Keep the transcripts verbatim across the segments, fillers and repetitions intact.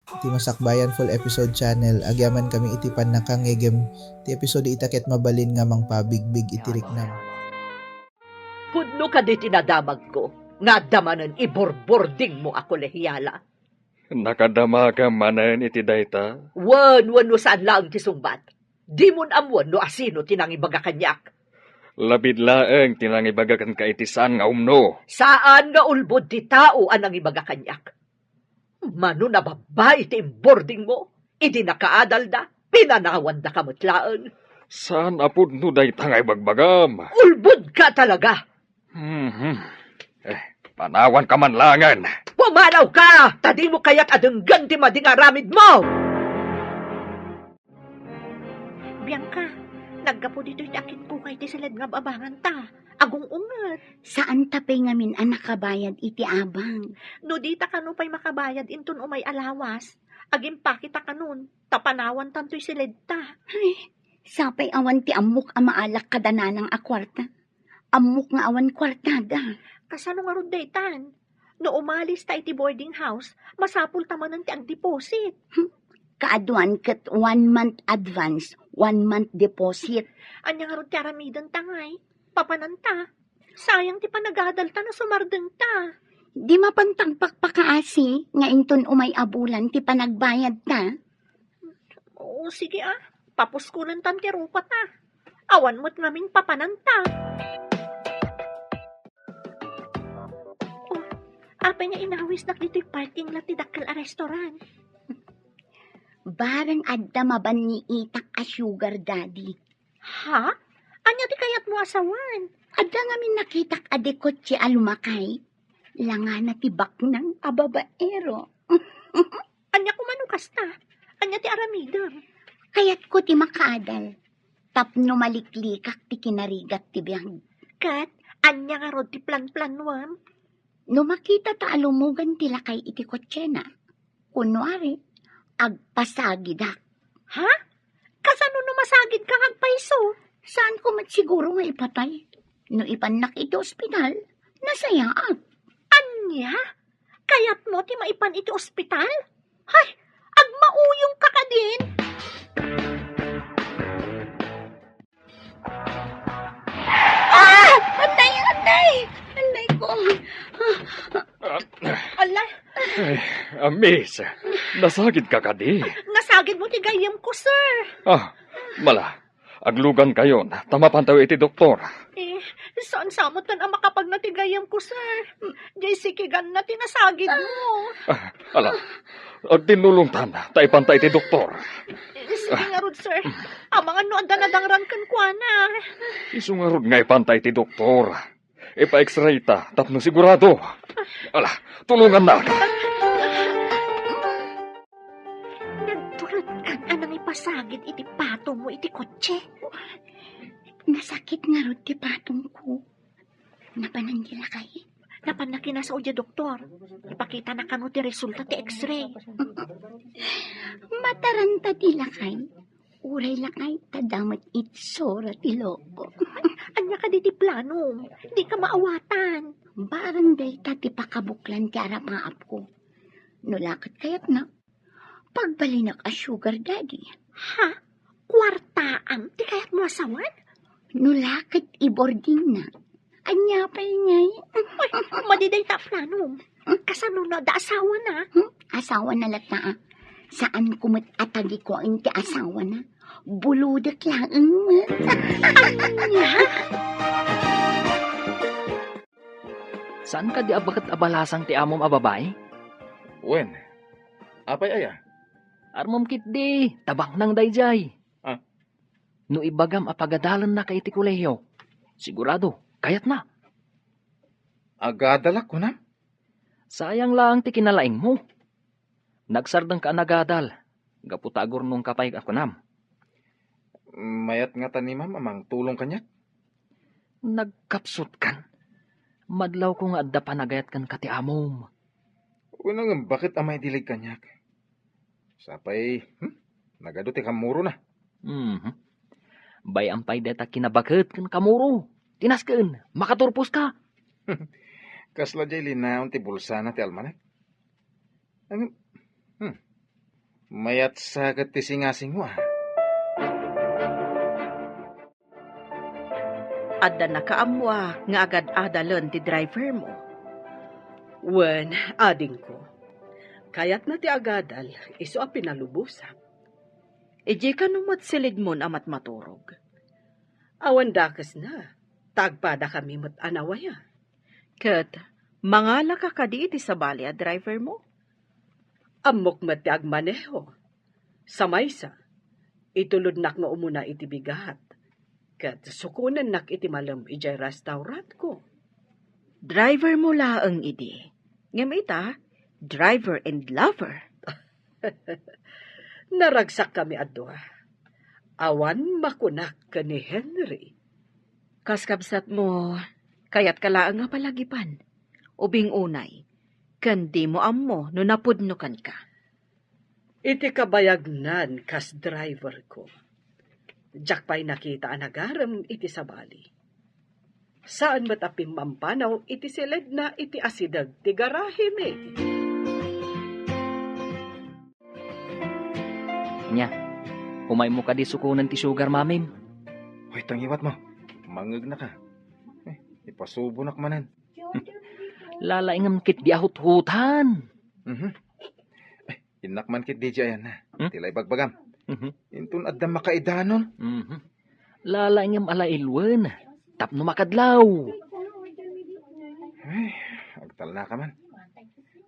Ti Masakbayan Full Episode Channel, agyamankami iti pannakangngegem ti episode ita ket mabalin nga mangpabigbig iti riknam. Pudno kadi ti nadamagko nga adda manen iburburdingmo a kolehiala? Nakadamagam manen iti dayta? Wen, wenno saan laeng ti sungbat. Dimon ammoen no asino ti nangibaga kaniak. Labid laeng ti nangibaga kenka iti saan nga umno. Saan nga ulbod ti tao a nangibaga kaniak. Mano a babbai ti imburdingmo, idi nakaadalda, pinanawandaka met laeng. Saan a pudno dayta nga ibagbagam. Ulbodka talaga. Mhm. Eh, panawanka man laengen. Pumanawka! Ta dimo kayat a denggen ti madi nga aramidmo! Bianca, naggapu ditoy ti akitkukay ti siled nga ababanganta. Agung-unget. Saanta pay ngamin a nakabayad iti abang. No dita kano pay makabayad inton umay a lawas, agimpakita kanon, ta panawantantoy siledta. Ay, sapay awan ti ammok a maalak kada nanang a kuarta. Ammok nga awan kuartada. Kasano ngarud daytan? No umalista iti boarding house, masapulta manen ti agdeposit. Hmm. Kaaduan ket one month advance, one month deposit. Ania ngarud ti aramidenta ngay? Papananta. Sayang ti panagadalta no sumardengta. Di mapan ti agpakpakaasi nga inton umay a bulan ti panagbayadta. Oo, sige a. Papuskonentan ti rupata. Awan met ngamin papananta. Oh, apay nga inawisnak ditoy parking lot ti dakkel a restaurant? Bareng adda mabanniitak a sugar daddy. Ha? Ania ti kayatmo a sawen? Adda ngamin nakitak a dekotse a lumakay. Langana ti baknang a babaero. Ania koma no kasta? Ania ti aramidem? Kayatko ti makaadal tapno maliklikak ti kinarigat ti biag. Ket ania ngarud ti planplanuem? No makitata a lumugan ti lakay iti kotsena, kunwari, agpasagidak. Ha? Kasano no masagidka nga agpayso? Saanko met siguro nga ipatay. No ipannak iti ospital, nasayaat. Ania? Kayatmo ti maipan iti ospital? Hay, agmauyongka kadin! Ah! Anday! Anday! Anday ko! Ala! Eh, ah, miss, nasagidka kadi? Nasagidmo ti gayyemko, sir. Ah, mala, aglugankayon, ta mapantayo iti doktor. Eh, saan sa met a makapagna ti gayyemko, sir? Jay sikiganna ti nasagidmo. Ah, ala, agtinnulongtan, ta ipanta iti doktor. Eh, sige ngarud, sir. Amangan no adda nadangran kenkuana. Isu ngarud nga ipanta iti doktor. Ipa-X-rayta tapno sigurado. Ala, tulongannak. Nagturedkan a nangipasagid iti patongmo iti kotse. Nasakit ngarud ti patongko. Napanan ti lakay. Napanna kinasao diay doktor. Ipakitana kano ti resulta ti X-ray. Mataranta ti lakay. Uray lakay, ta damet itsura ti loko. Ania kadi ti planom? Dika maawatan. Barang dayta ti pakabuklan ti arapaapko. No la ket kayatna, pagbalinak a sugar daddy. Ha? Kuartaam ti kayatmo a sawen? No la ket ibordingna. Ania pay ngay? Uy, madi dayta a planom. Kasano no adda asawana? Hmm? Asawana latta, ah. Saanko met a tagikuaen ti asawana. Bulodek laeng. Ania? Saan kadi a baket a balasang ti amom a babai? Wen, apay aya? Armom ketdi, ta baknang daydiay. Ah. No ibagam a pagadalennaka iti kolehio, sigurado, kayatna. Agadalak, kunam? Sayang laeng ti kinalaingmo. Nagsardengka a nagadal, gapu ta agurnongka pay a kunam. Mayat ngata ni Ma'am a mangtulong kaniak? Nagkapsutkan. Madlawko nga adda panagayat kenka ti amom. Wenno ngem baket a maidilig kaniak? Sapay, hmm? Nagadu ti kammurona. Mhm. Bay-am pay dayta kinabaket ken kammuro. Ti nasken, makaturposka. Kasla diay linaon ti bulsana ti almanak. Ang, hmm. Mayat sa ket ti singasing mo, ah. Adda nakaammoak nga agad-adalen ti driver mo. Wen, adingko. Kayatna ti agadal, isu a pinalubosak. Idiay kano met silidmon a matmaturog. Awan dakesna, ta agpadakami met a nawaya. Ket mangalaka kadi iti sabali a driver mo? Ammok met ti agmaneho. Sa maysa, itulodnak nga umuna iti bigat, ket sukonennak iti malem idiay restaurantko. Driver mo laeng idi. Ngem ita, driver and lover. Naragsakkami a dua. Awan makunak ken ni Henry. Kas kabsatmo, kayatka laeng a palagipan. Ubing unay, ken dimo ammo no napudno kenka. Iti kabayagnan kas driverko, diak pay nakita a nagarem iti sabali. Saan met a pimmampanaw iti siledna iti asideg ti garahemi. Nia, umaymo kadi sukonen ti sugar, mamim? Hoy, tangiwat mo. Mangegnaka. Eh, ipasubonak manen. Lalaingem ketdi a huthutan. Mhm. Eh, innak man ketdi diay ayanna. Hmm? Ti la ibagbagam. Mhm. Inton adda makaidanon. Mhm. Lalaingem a la ilwen. Tapno makadlaw. Ay, agtalnaka man.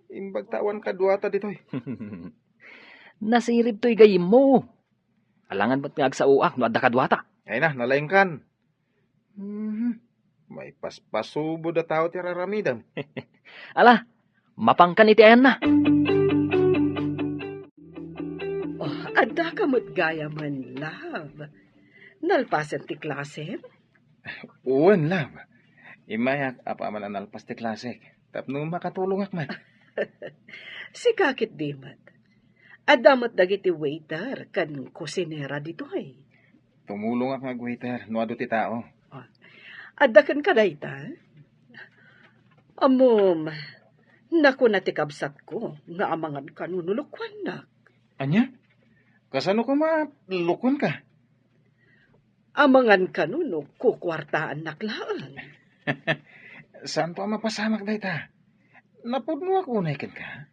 Imbag ta awan kaduata ditoy. Nasirib toy gayyemmo. Alangan met nga agsaoak no adda kaduata. Ay na, nalaingkan. Mhm. Maipaspasubod a tao ti raramidem. Ala, mapankan iti ayanna. Oh, addaka met gayamen, love. Nalpasen ti klasem? Wen, love. Immayak apaman a nalpas ti klasek. Tapno makatulongak met. Sika ketdi met. Adda met dagiti waiter ken kusinera ditoy. Tumulongak nga agwaiter no adu ti tao. Ah, adda kenka dayta? Ammom, nakuna ti kabsatko nga amangan kano no lukuannak. Ania? Kasano koma lukuanka? Amangan kano no kukuartaannak laeng. Saanto a mapasamak dayta? Napudnoak unay kenka?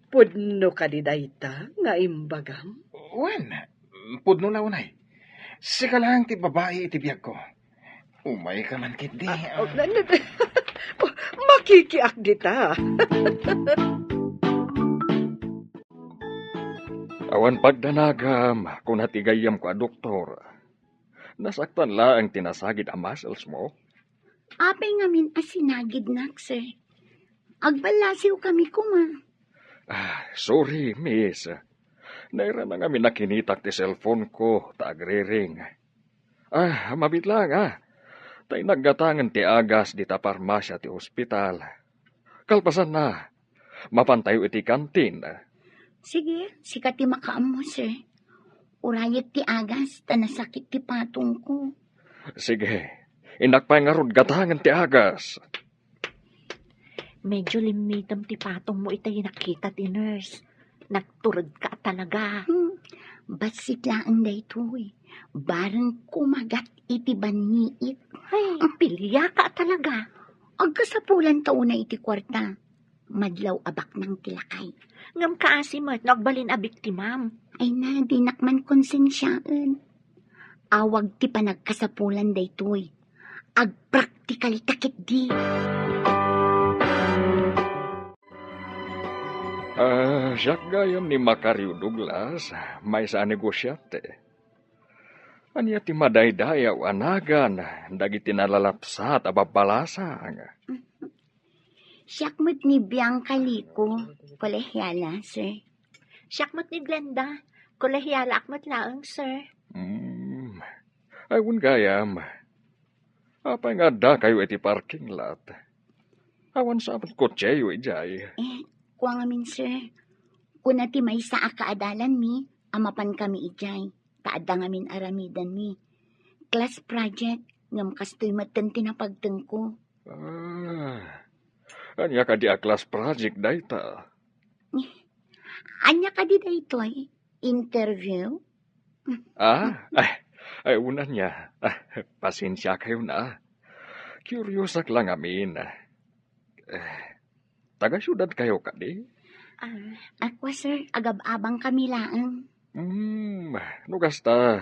Pudno kadi dayta nga imbagam? Wen, pudno la unay. Sika laeng ti babai iti biagko. Umayka man ketdi. Ah, oh, na-, na-, oh, makikiak dita. Awan pagdanagam, kuna ti gayyemko a doktor. Nasaktan laeng ti nasagid a muscles mo? Apay ngamin a sinagidnak, sir? Agballasiw kami koma. Ah, sorry, miss. Nairana ngamin a kinitak ti cellphone ko ta agriring. Ah, mabiit laeng, ah. Ta inaggatangen ti agas dita parmasia ti ospital. Kalpasanna, mapantayo iti kantin. Sige, sika ti makaammo, sir. Urayek ti agas ta nasakit ti patongko. Sige, innak pay ngarud gatangen ti agas. Medyo limmitem ti patongmo itay nakita ti nurse. Nagturedka a talaga. Hmm, bassit laeng daytoy. Bareng kumagat iti banniit. Ay, piliaka a talaga. Agkasapulan ta unay iti kuarta. Madlaw a baknang ti lakay. Ngem kaasi met no agbalin a biktimam. Ay na, dinak man konsensiaen. Awag ti panagkasapulan daytoy. Agpraktikalta ketdi. Ah, siak gayam ni Macario Douglas, maysa a negosiante. Ania ti madaydayaw a nagan dagiti nalalapsat a babbalasang? Siak met ni Bianca Lico, kolehiala, sir. Siak met ni Glenda, kolehialaak met laeng, sir. Hmm. Ay, wen gayam. Apay nga addakayo iti parking lot? Awan sa met kotseyo idiay. Eh, kua ngamin, sir. Kuna ti maysa a kaadalanmi a mapankami idiay, ta adda ngamin aramidanmi. Class project, ngem kastoy metten ti napagtengko. Ah, ania kadi a class project dayta? Eh, Ania kadi daytoy? Interview? Ah, ay, ay, una niya. Ah, pasensiakayo na. Curiousak lang amin. Eh, taga-siudad kayo kadi? Ah, ako, sir, agab-abang kami laeng. Hmm, no kasta,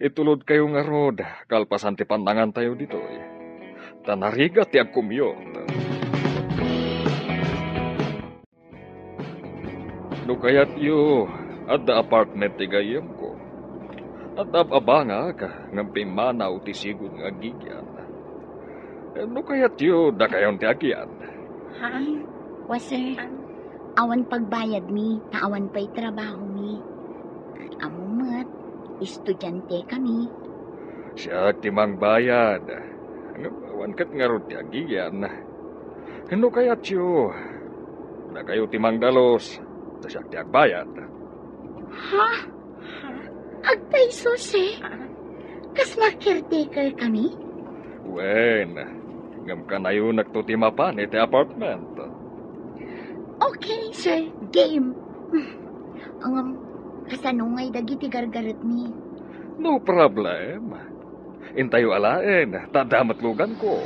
itulod kayo ngarud, kalpasan ti pannangan tayo ditoy. Ta narigat ti agkumyot. No kayatyo, adda apartment ti gayyemko. Adda ab-abangak, ngem pimmanaw ti sigud nga agigian. No kayatyo, dakayon ti agian. Ha? Wa, sir. Awan pagbayadmi, ta awan pay trabahomi. Ammo met, estudiante kami. Siak ti mangbayad. Ngem awan ket ngarud ti agigian. No kayatyo, dakayo ti mangdalus, ta siak ti agbayad. Ha? Agpayso, sir? Kasla caretaker kami? Wen, ngem kanayonakto ti mapan iti apartment. Okay, sir. Game. Ngem, kasano ngay dagiti gargaretmi? No problem. Intayo alaen, ta adda met luganko.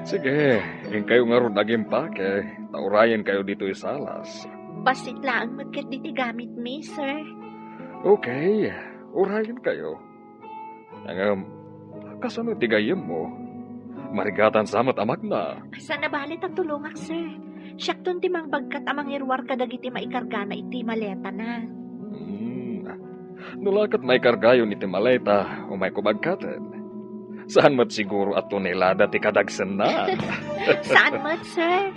Sige, inkayo ngarud agimpake, ta urayenkayo ditoy salas. Bassit laeng met ket ditoy gamitmi, sir. Okay, urayenkayo. Ngem, kasano ti gayyemmo? Marigatan sa met a magna. Saan a bale ta tulongak, sir. Siakton ti mangbagkat a mangiruar kadagiti maikargana iti maletana. Hmm. No la ket maikargayon iti maleta, umayko bagkaten. Saan met siguro a tonelada ti kadagsenna. Saan met, sir?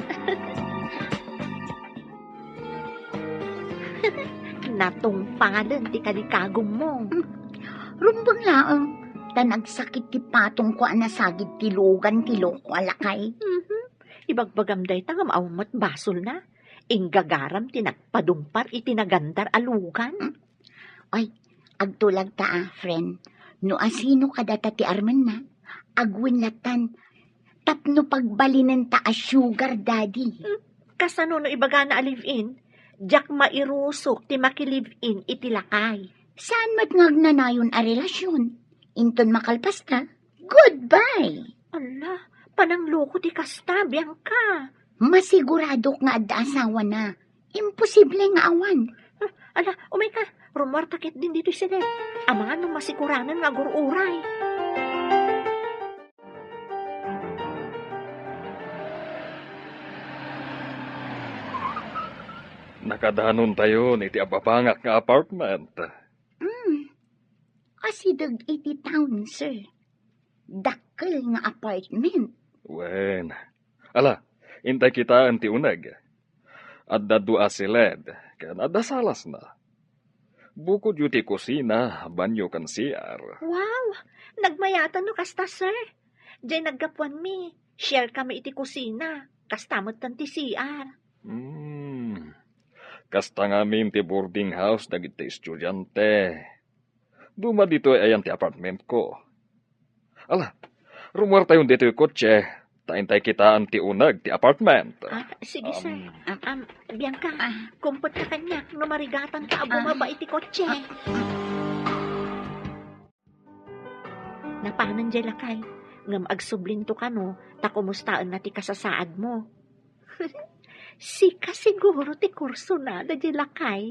Natungpalen ti kalikagummo. Rumbeng laeng, ta nagsakit ti patongko a nasagid ti lugan ti loko a lakay. Mhm. Ibagbagam dayta ngem awan met basolna. Inggagaram ti nagpadungpar iti nagandar a lugan. Ay, agtulag ta a, friend. No asino kadata ti armenna, agwin lattan. Tapno pagbalinenta a sugar daddy. Hmm, kasano no ibagana a live-in? Diak mairusok ti maki-live-in iti lakay. Saan met nga agnanayon a relasyon? Inton makalpasta, goodbye! Ala, panangloko ti kasta, Bianca. Masiguradok nga adda asawana. Imposible nga awan. Ala, umayka. Rumuarta ketdin ditoy siled. Amangan no masikuranen nga agur-uray. Nakadanontayon iti ababangak nga apartment. Mm. Asideg iti town, sir. Dakkel nga apartment. Wen. Ala, intay kitaen ti uneg. Adda dua a siled, ken adda salasna. Bukodyo ti kusina, banyo ken C R. Wow! Nagmayatan no kasta, sir. Diay naggapuanmi, share kami iti kusina. Kasta metten ti C R. Hmm. Kasta ngamin ti boarding house dagiti estudiante. Duma ditoy ayan ti apartmentko. Ala, rumuartayon ditoy kotse, ta intay kitaen ti uneg ti apartment. Ah, sige, sir. Um, Am, Bianca, kumputka kaniak no marigatanka a bumaba iti kotse. Napanen diay lakay, ngem agsublinto kano ta kumustaenna ti kasasaadmo. Sika siguro ti kursonada diay lakay.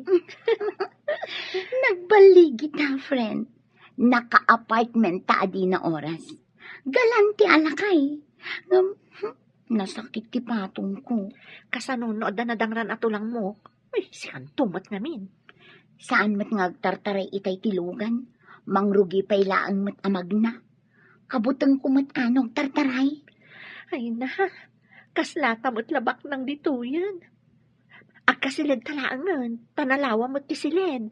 Nagballigita, friend. Naka-apartment ta a dina oras. Galante a lakay. Ngem, hmm, nasakit ti patongko. Kasano no adda nadangran a tulangmok? Ay, sikanto met ngamin. Saan met nga agtartaray itay ti lugan? Mangrugi pay laeng met a magna. Kabutengko met a no agtartaray. Ay na, kaslata met la baknang ditoyen. Agkasiled ta laengen, ta nalawa met ti siled.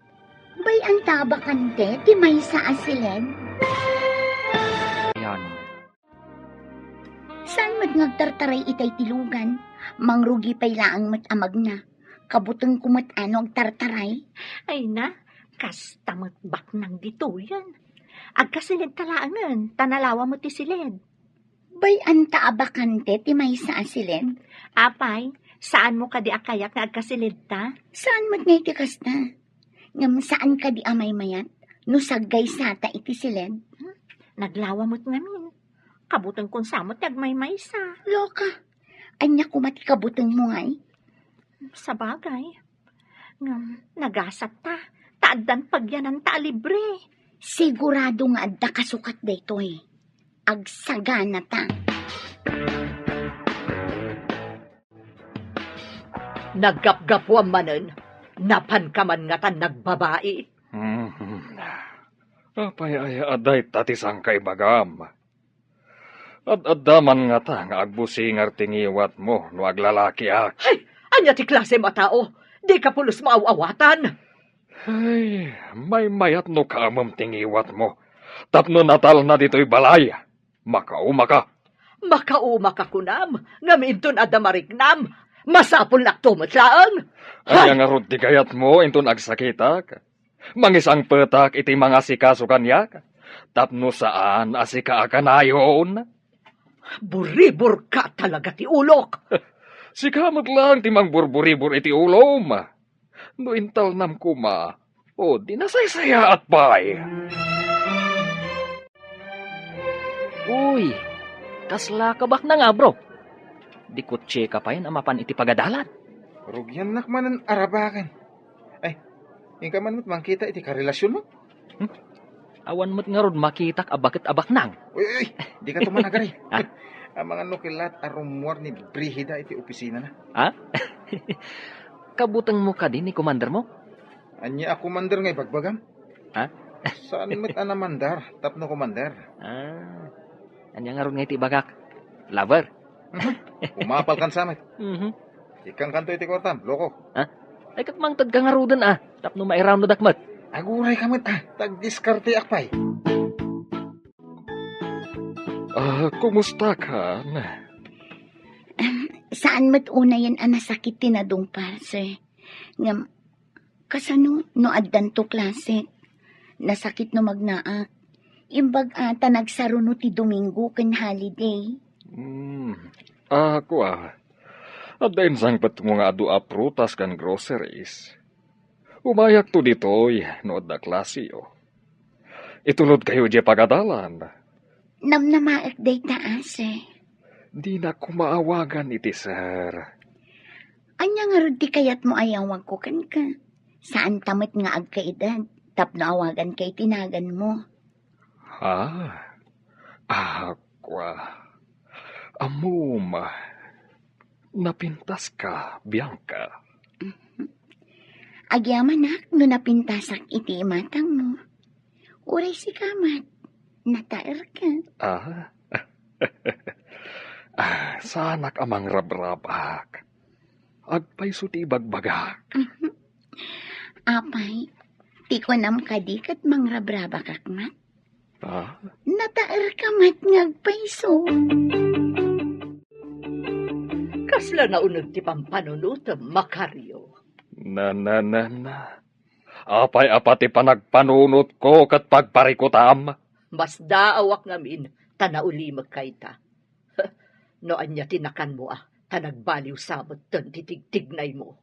Bay-anta a bakante ti maysa a siled? Yan. Saan met nga agtartaray itay ti lugan? Mangrugi pay laeng met a magna. Kabutengko met a no agtartaray. Ay na, kasta met baknang ditoyen. Agkasiled ta laengen, ta nalawa met ti siled. Bay-anta a bakante ti maysa a siled. Apay, saanmo kadi a kayat nga agkasiled ta? Saan met nga iti kasta? Ngem saan kadi a maymayat no saggaysata iti siled? Hmm? Naglawa met ngamin. Kabutengkon sa met ti agmaymaysa. Loka, ania koma ti kabutengmo ngay? Sabagay. Ngem, nagasat ta, ta addan pagyananta a libre. Sigurado nga adda kasukat daytoy. Agsagana ta. Naggapgapuam manen, napanka man ngatan nagbabai. Mhm. Apay aya a dayta ti sangkaibagam? Ad-adda man ngata nga agbusingar ti ngiwatmo no aglalakiak. Ay, ania ti klasem a tao? Dika pulos maaw-awatan. Ay, maymayat no kaamem ti ngiwatmo. Tapno natalna ditoy balay. Makaumaka. Makaumaka kunam, ngem inton adda mariknam, masapullakto met laeng. Ania ngarud ti kayatmo inton agsakitak? Mangisangpetak iti mangasikaso kaniak, tapno saan a sika a kanayon. Buriburka talaga ti ulok. Sika met laeng ti mangburburibur iti ulom. No intalnam koma, o di nasaysayaat pay. Uy, kasla kabaknang, bro? Di kotseka pay a mapan iti pagadalan. Rugiannak manen a rabaken. Ay, inka man met mangkita iti karelasionmo? Hmm? Awan met ngarud makitak a baket a baknang. Uy, uy, uy, dika tumanagari. Ha? Amangan no kellat a rummuar ni Brigida iti opisinana. Ha? Kabutengmo kadi ni komandermo? Ania a commander nga ibagbagam? Ha? Saan met a namandar tapno commander? Ah, ania ngarud nga iti ibagak? Lover? Mhm. Umapalkan sa met. Mhm. Ikkankanto iti kuartam, loko. Ha? Ay, ket mangtedka ngaruden, ah, tapno mairanudak met. Agurayka met, ah, tagdiskarteak pay. Ah, kumusta kan? Em, saan met unayen a nasakit ti nadungpal, sir. Ngem, kasano no addanto klase? Nasakit no magnaak. Imbag a ta nagsaruno ti Domingo ken holiday. Hmm. Ah, kua. Adda insangpetmo nga adu a prutas ken groceries. Umayakto ditoy no adda klaseyo. Itulodkayo diay pagadalan. Namnamaek dayta, a, sir. Dinak koma awagan iti sir. Ania ngarud ti kayatmo a iawagko kenka? Saanta met nga agkaedad tapno awaganka iti naganmo. Ha? Ah, kua. Ammom, napintaska, Bianca. Agyamanak no napintasak iti imatangmo. Uray sika met, nataerka. Ah? Ah, saanak a mangrabrabak. Agpayso ti ibagbagak. Apay, ti kunam kadi ket mangrabrabakak met? Ah? Nataerka met nga agpayso. Kasla nauneg ti pampanunotem, Macario. Na, na, na, na. Apay a pati panagpanunotko ket pagparikutam? Masdaawak ngamin ta naulimek kayta. No ania ti nakanmo a, ta nagbaliw sa metten ti tigtignaymo.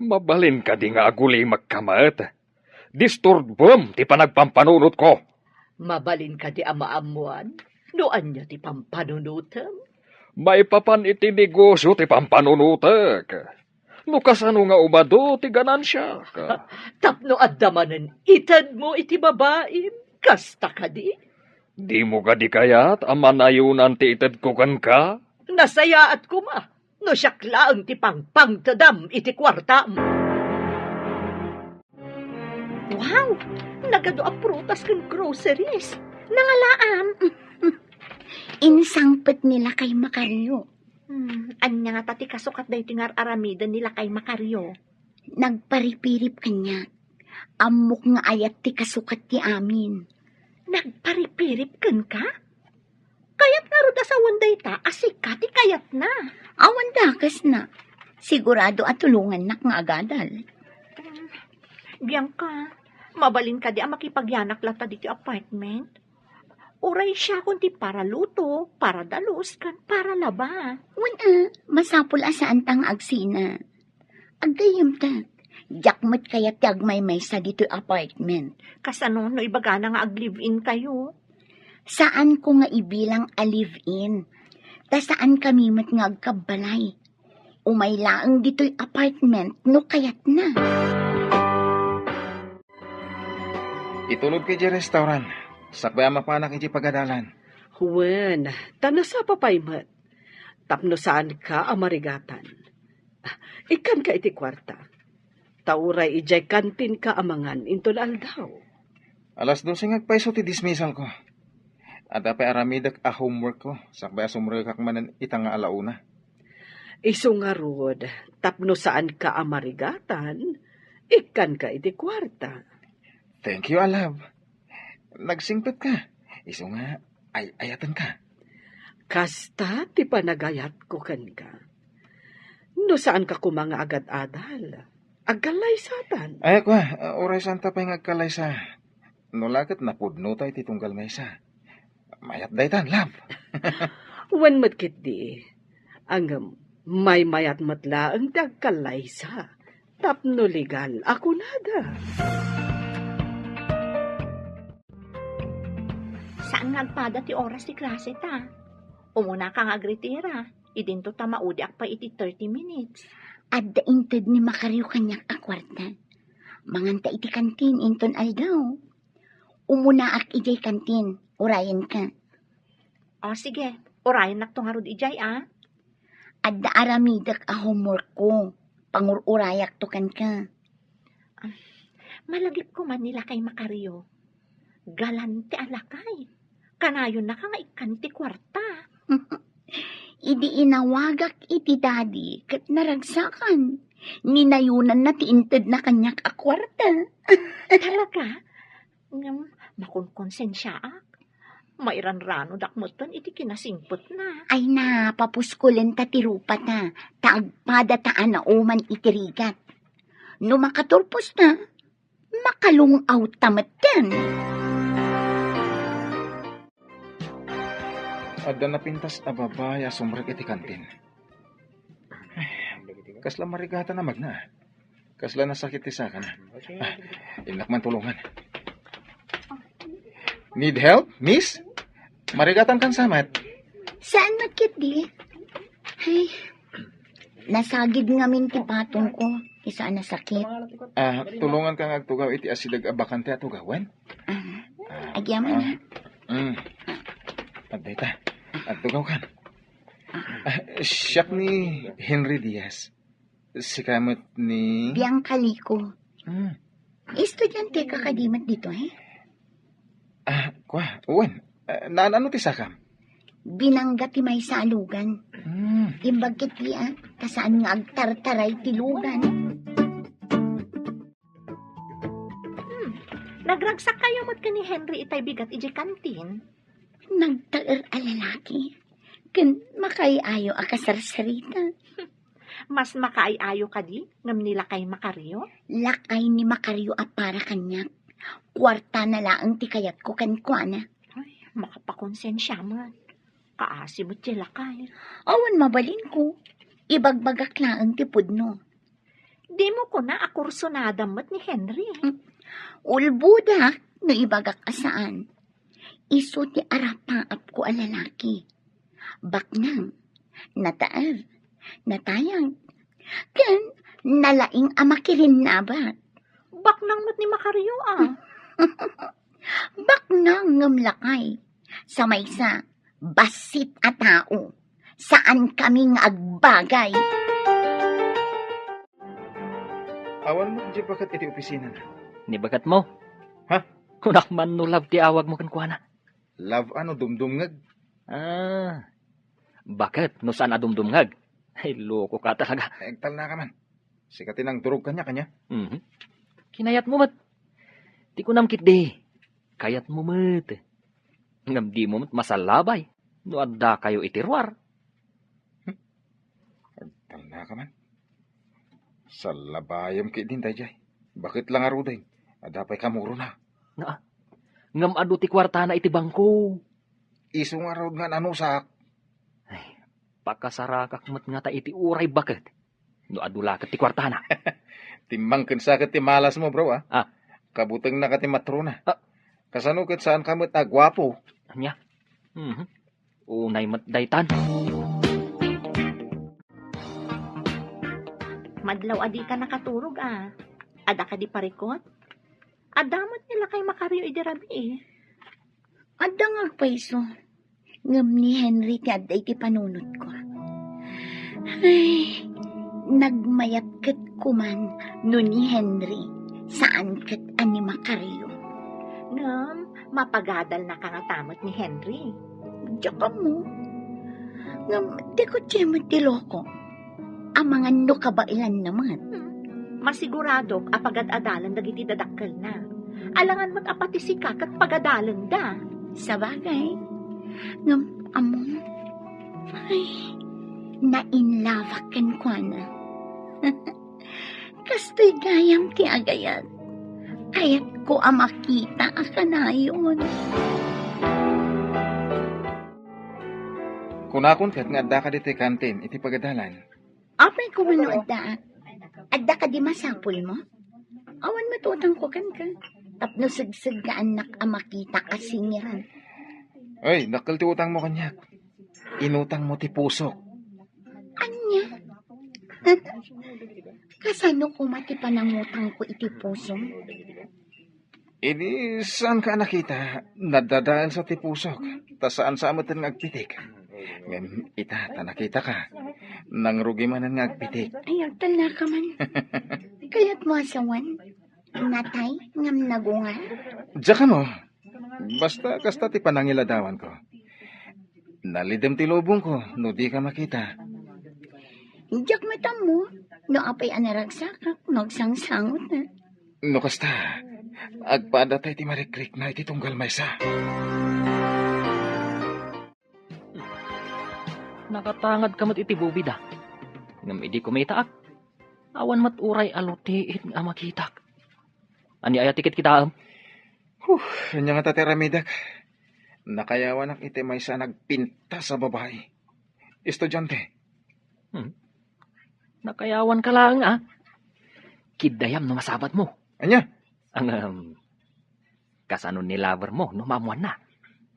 Mabalin kadi nga agulimekka met? Disturbem ti panagpampanunotko. Mabalin kadi a maammuan no ania ti pampanunotem? Maipapan iti negosio ti pampanunotek. No kasano nga umadu ti ganansiak. Tapno adda manen itedmo iti babaim, kasta kadi? Dimo kadi kayat a manayonan ti itedko kenka? Nasayaat koma no siak laeng ti pangpangtedam iti kuartam. Wow! Nagadu a prutas ken groceries. Nangalaam. Insangpet ni Lakay Macario. Hmm, ania ngata ti kasukat daytoy nga ar-aramiden ni Lakay Macario? Nagparipirip kaniak. Ammok nga ayat ti kasukat ti amin. Nagparipirip kenka? Kayat ngarud a sawen dayta a sika ti kayatna. Awan dakesna. Sigurado a tulongannak nga agadal. Bianca, mabalin kadi a makipagyanak latta ditoy apartment? Uray siakon ti paraluto, paradalus, ken paralaba. Wen a, masapul a saanta nga agsina. Aggayyemta, diak met kayat ti agmaymaysa ditoy apartment. Kasano no ibagana nga ag-live-in kayo? Saanko nga ibilang a live-in. Ta saankami met nga agkabbalay. Umay laeng ditoy apartment no kayatna. Itulodka idiay restaurant, sakbay a mapanak idiay pagadalan. Wen, ta nasapa pay met. Tapno saanka a marigatan. Ah, ikkanka iti kuarta. Ta uray idiay kantinka a mangan inton aldaw. Alas dose nga agpayso ti dismissalko. Adda pay aramidek a homeworkko, sakbay a sumrekak manen ita nga alauna. Isu ngarud, tapno saanka a marigatan, ikkanka iti kuarta. Thank you, a love. Nagsingpetka. Isu nga, ay-ayatenka. Kasta ti panagayatko kenka. No saanka koma nga agad-adal, agkallaysatan. Ay, kua, uray saanta pay nga agkallaysa. No la ket napudnota iti tunggal maysa. Mayat daytan, love. Wen met ketdi. Ngem, maymayat met laeng ti agkallaysa. Tapno legal a kunada. Saan nga agpada ti oras ti klase ta? Umuna ka nga agretira, idinto ta maudiak pay iti thirty minutes. Adda inted ni Macario kaniak a kuarta. Manganta iti kantin inton aldaw. Umunaak idiay kantin, urayenka. O, sige, urayennakto ngarud idiay, a. Adda aramidek a homeworkko. Pangur-urayakto kenka. Ah, malagipko man ni lakay Macario. Galante a lakay. Kanayonnaka nga ikkan ti kuarta. Idi inawagak iti daddy ket naragsakan, ninayonanna ti intedna kaniak a kuarta. Talaga? Ngem, makonkonsensiaak. Mairanranodak metten iti kinasingpetna. Ay na, papuskulenta ti rupata, ta agpadata a nauman iti rigat. No makaturposta, makalung-awta metten. Adda napintas a babai a sumrek iti kantin. Kasla marigatan a magna. Kasla nasakit ti sakana. Ah, innak man tulongan. Need help, miss? Marigatan kan samat? Saan met ketdi? Ay, nasagid ngamin ti patongko. Isu a nasakit. Ah, tulonganka nga agtugaw iti asideg a bakante a tugawen? Ah, agyaman, ah, ha? Mm. Adda ita. Agtugawkan. Ah, siak ni Henry Diaz. Sika met ni Bianca Lico. Hmm. Estudianteka kadi met ditoy? Ah, kua, wen. Ah, naan-ano ti sakam? Binangga ti maysa a lugan. Hmm. Imbag ketdi, a, ta saan nga agtartaray ti lugan. Hmm. Nagragsakkayo met ken ni Henry itay bigat idiay kantin? Nagtaer a lalaki. Ken makaay-ayo a kasarsarita. Mas makaay-ayo kadi ngem ni lakay Macario? Lakay ni Macario a para kaniak. Kuartana laeng ti kayatko kenkuana. Ay, makapakonsensia met. Kaasi met ti lakay. Awan mabalinko. Ibagbagak laeng ti pudno. Dimo kuna a kursunada met ni Henry? Hmm. Ulbodak no ibagak a saan. Isu ti arapaapko a lalaki. Baknang, nataer, natayag, ken nalaing a makirinnabat. Baknang met ni Macario, a. Baknang ngem lakay. Sa maysa, bassit a tao. Saankami nga agbagay. Awan met diay baket iti opisinana. Ni baketmo? Ha? Kunak man no love ti awagmo kenkuana. Love a no dumdumngeg. Ah, baket no saan a dumdumngeg? Ay, lokoka talaga. Agtalnaka man. Sika ti nangdurog kaniak, ania? Mhm. Kinayatmo met. Ti kunam ketdi, kayatmo met. Ngem dimo met masallabay no addakayo iti ruar. Hmm. Agtalnaka man. Sallabayem ketdin daydiay. Baket la ngaruden, adda pay kamurona. Naa, ngem adu ti kuartana iti bangko. Isu ngarud nga nanusak. Ay, pakasarakak met ngata iti uray baket. No adu la ket ti kuartana. Timmangken sa ket ti malasmo, bro, ah. Ah. Kabutengna ka ti matrona. Ah. Kasano ket saan ka met a guapo? Ania? Mhm. Unay met daytan. Madlaw a dika nakaturog, ah. Adda kadi parikut? Adda met ni lakay Macario idi rabii. Adda nga agpayso. Ngem ni Henry ti adda iti panunotko. Ay, nagmayat ket kuman no ni Henry, saan ket a ni Macario. Ngem, mapagadalnaka ngata met ni Henry. Diak ammo. Ngem, ti kutse met ti loko. Amangan no kabaelanna met. Hmm. Masiguradok a pagad-adalan dagiti dadakkelna. Alangan met a pati sika ket pagadalenda. Sabagay. Ngem ammom, ay, nainlabak kenkuana. Kastoy gayam ti agayat. Kayatko a makita a kanayon. Kunakon ket nga addaka ditoy kantin iti pagadalan. Apay koma no addaak? Adda kadi masapulmo? Awan met utangko kenka. Tapno segseggaannak a makita a singiran. Ay, dakkel ti utangmo kaniak. Inutangmo ti pusok. Ania? Kasano koma ti panangutangko iti pusom? Idi saanka a nakita, nadadaelsa ti pusok, ta saansa a metten nga agpitik. Ngem ita, ta nakitaka, nangrugi manen nga agpitik. Ay, agtalnaka man. Kayatmo a sawen? Natay ngem nagungar? Diak ammo. Basta kasta ti panangiladawanko. Nalidem ti lubongko no dika makita. Diak met ammo no apay a naragsakak no agsangsangot, eh. No kasta, agpaadda tay ti marikrikna iti tunggal maysa. Nakatangadka met iti bubida. Ngem idi kumitaak, awan met uray a lutiit nga makitak. Ania aya ti kitkitaem? Huh, ania ngata ti aramidek? Nakayawanak iti maysa a nagpintas a babai. Estudiante. Hmm. Nakayawanka laeng, a. Kiddayam no masabatmo. Ania? Ngem, kasano ni lovermo no maammoanna?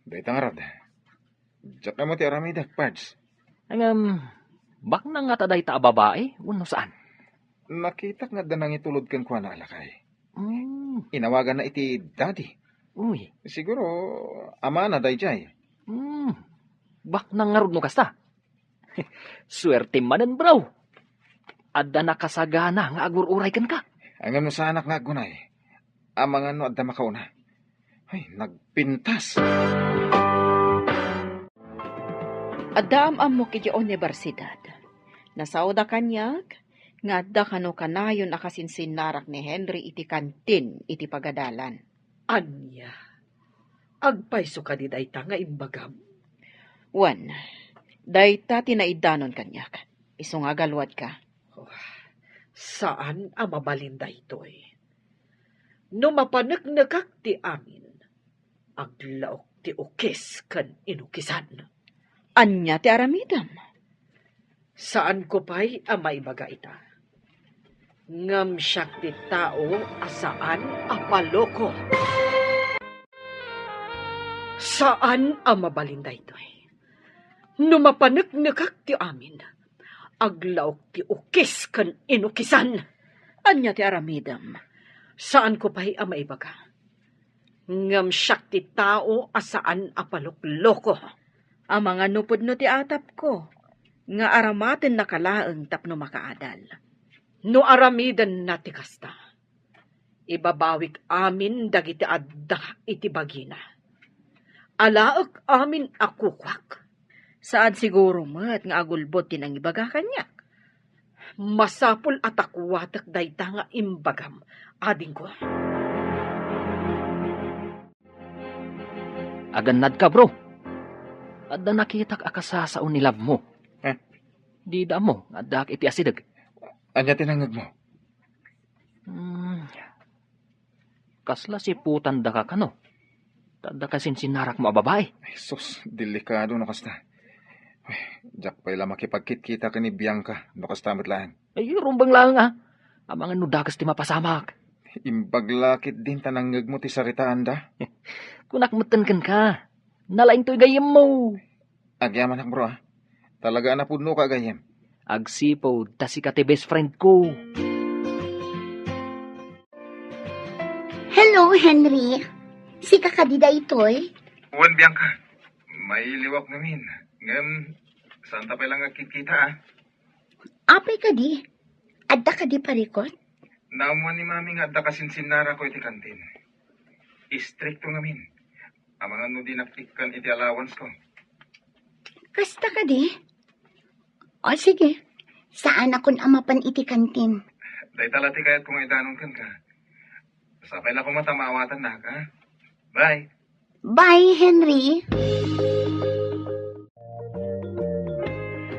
Dayta ngarud. Diak ammo ti aramidek, Pards. Ngem, baknang ngata dayta a babai, wenno saan? Nakitak nga adda nangitulod kenkuana a lakay. Hmm. Inawaganna iti daddy. Uy. Siguro, amana daydiay. Hmm. Baknang ngarud no kasta? Suertem manen, bro. Adda nakasagana nga agur-uray kenka. Ngem no saanak nga aggunay, amangan no adda makauna. Ay, nagpintas. Adda am-ammok idiay universidad. Nasaoda kaniak nga adda kano kanayon a kasinsinarak ni Henry iti kantin iti pagadalan. Ania? Agpayso kadi dayta nga imbagam? Wen, dayta ti naidanon kaniak. Isu nga agaluadka. Oh, saan a mabalin daytoy. No mapaneknekak ti amin, aglaok ti ukis ken inukisan. Ania ti aramidem? Saanko pay a maibaga ita. Ngem siak ti tao a saan a paloko. Saan a mabalin daytoy. No mapaneknekak ti amin, aglaok ti ukis ken inukisan. Ania ti aramidem? Saanko pay a maibaga. Ngem siak ti tao a saan a palokloko. Amangan no pudno ti atapko, nga aramatennaka laeng tapno makaadal. No aramidenna ti kasta, ibabawik amin dagiti adda iti bagina. Alaek amin a kukuak. Saan siguro met nga agulbod ti nangibaga kaniak. Masapul a takuatek dayta nga imbagam, adingko. Agannadka, bro. Adda nakitak a kasasao ni love mo. Eh? Dida ammo nga addaak iti asideg. Ania ti nangngegmo? Hmm. Kasla siputandaka kano? Adda kasinsinnarakmo a babai. Ay, sus, delikado no kasta. Ay, diak pay la makipagkitkita ken ni Bianca no kasta met laeng. Ay, rumbeng laeng a. Amangan no dakes ti mapasamak. Imbag la ketdin ta nangngegmo ti saritaanda. Kunak metten kenka. Nalaingtoy gayyemmo. Agyamanak, bro, ah. Talaga a napudnoka a gayyem. Agsipud ta sika ti best friend ko. Hello, Henry. Sika kadi daytoy? Wen, Bianca. Mailiwak ngamin. Ngem, saan ta pay la nga agkitkita, ah? Apay kadi? Adda kadi parikot? Naammuan ni Mami nga adda kasinsinnarakko iti kantin. Istrikto ngamin. Amangan no dinak ikkan iti allowance ko. Kasta kadi? O sige, saanakon a mapan iti kantin. Dayta la ti kayatko nga idanon kenka. Sapay la koma ta maawatannak, ha? Bye. Bye, Henry.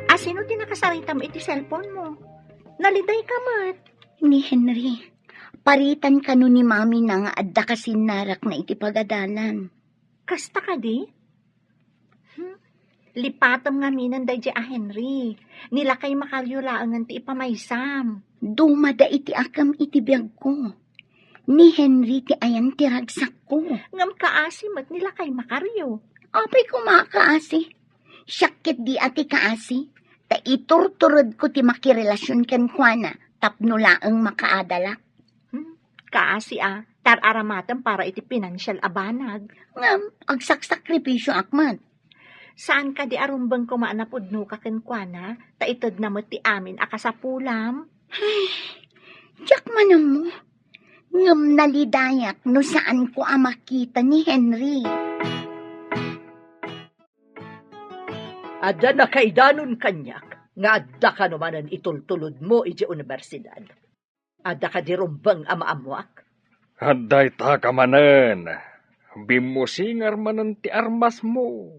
Asino ti nakasaritam iti cellphone mo? Nalidayka met. Ni Henry, paritan kano ni Mami na nga adda kasinnarakna iti pagadalan. Kasta kadi? Hmm? Lipatem ngaminen daydiay a Henry. Ni lakay Macario laengen ti ipamaysam. Dumada iti akem iti biagko. Ni Henry ti ayan ti ragsakko. Ngem kaasi met ni lakay Macario. Apay koma a kaasi? Siak ketdi a ti kaasi. Ta iturturedko ti makirelasion kenkuana tapno laeng makaadalak. Hmm, kaasi a, tar-aramatem para iti pinansial a banag. Ngem, agsaksakripisioak met. Saan kadi a rumbeng koma a napudnoka kenkuana, ta itedna met ti amin a kasapulam? Ay, diak man ammo. Ngem nalidayak no saanko a makita ni Henry. Adda nakaidanon kaniak nga adda kano manen itultulodmo idiay universidad. Adda kadi rumbeng a maammoak? Adda ita ka manen. Bimmusingar manen ti armasmo.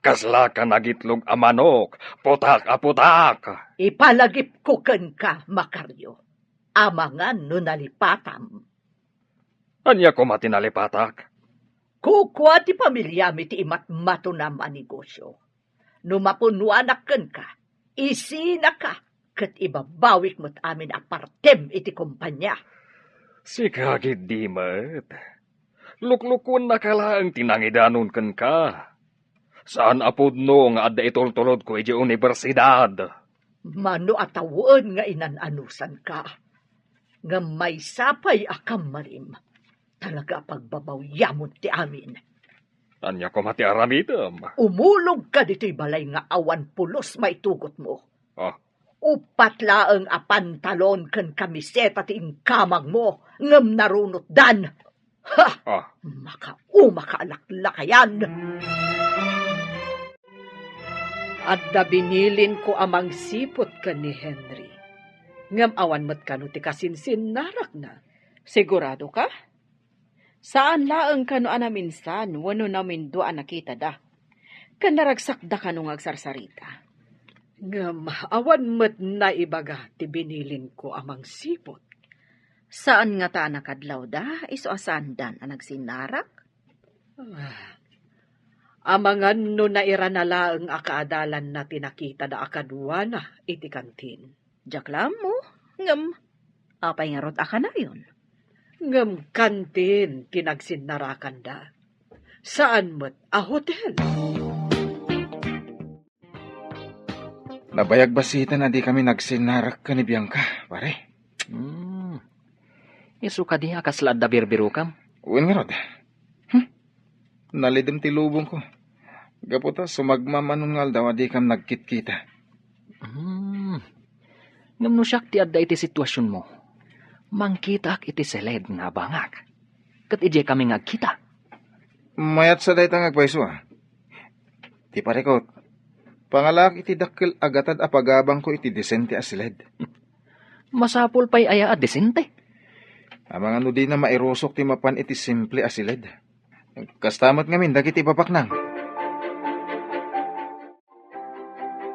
Kasla ka nagitlog a manok, putak a putak. Ipalagipko kenka, Macario. Amangan no nalipatam. Ania koma ti nalipatak? Kukua ti pamiliami ti imatmatonam a negosio. No mapunnoanak kenka, isinaka ket ibabawik met amin a partem iti kompania. Sika ketdi met. Luklukuennaka laeng ti nangidanon kenka. Saan a pudno nga adda itultulodko idiay universidad. Mano a tawen nga inan-anusanka. Ngem maysa pay a kammarim, talaga a pagbabawyamon ti amin. Ania koma ti aramidem? Umulogka ditoy balay nga awan pulos maitugotmo. Ah. Uppat laeng a pantalon ken kamiseta ti inkamangmo, ngem narunotdan. Ha! Ah. Makaumaka a laklakayan! Adda binilinko a mangsiput ken ni Henry, ngem awan met kano ti kasinsinnarakna. Sigurado ka? Saan laeng kano a naminsan wenno namindua a nakitada? Ken naragsakda kano nga agsarsarita? Ngem awan met naibaga ti binilinko a mangsiput. Saan ngata a nakadlawda, isu a saandan a nagsinnarak? Ah, amangan no nairana laeng a kaadalanna ti nakitada a kaduana iti kantin. Diak la ammo, ngem apay ngarud a kanayon? Ngem kantin ti nagsinnarakanda. Saan met a hotel. Nabayag basiten a dikami nagsinnarak ken ni Bianca, pare. Hmm. Isu kadi a kasla adda birbirokam? Wen ngarud. Hmm. Nalidem ti lubongko. Gapu ta sumagmamano nga aldaw a dikam nagkitkita. Hmm. Ngem no siak ti adda iti situasionmo, mangkitaak iti siled nga abangak. Ket idiay kami nga agkita. Mayat sa dayta nga agpayso, a. Ti parikot, pangalaak iti dakkel a gatad a pagabangko iti disente a siled. Masapul pay aya a disente? Amangan no dina mairusok ti mapan iti simple a siled. Kasta met ngamin dagiti babaknang.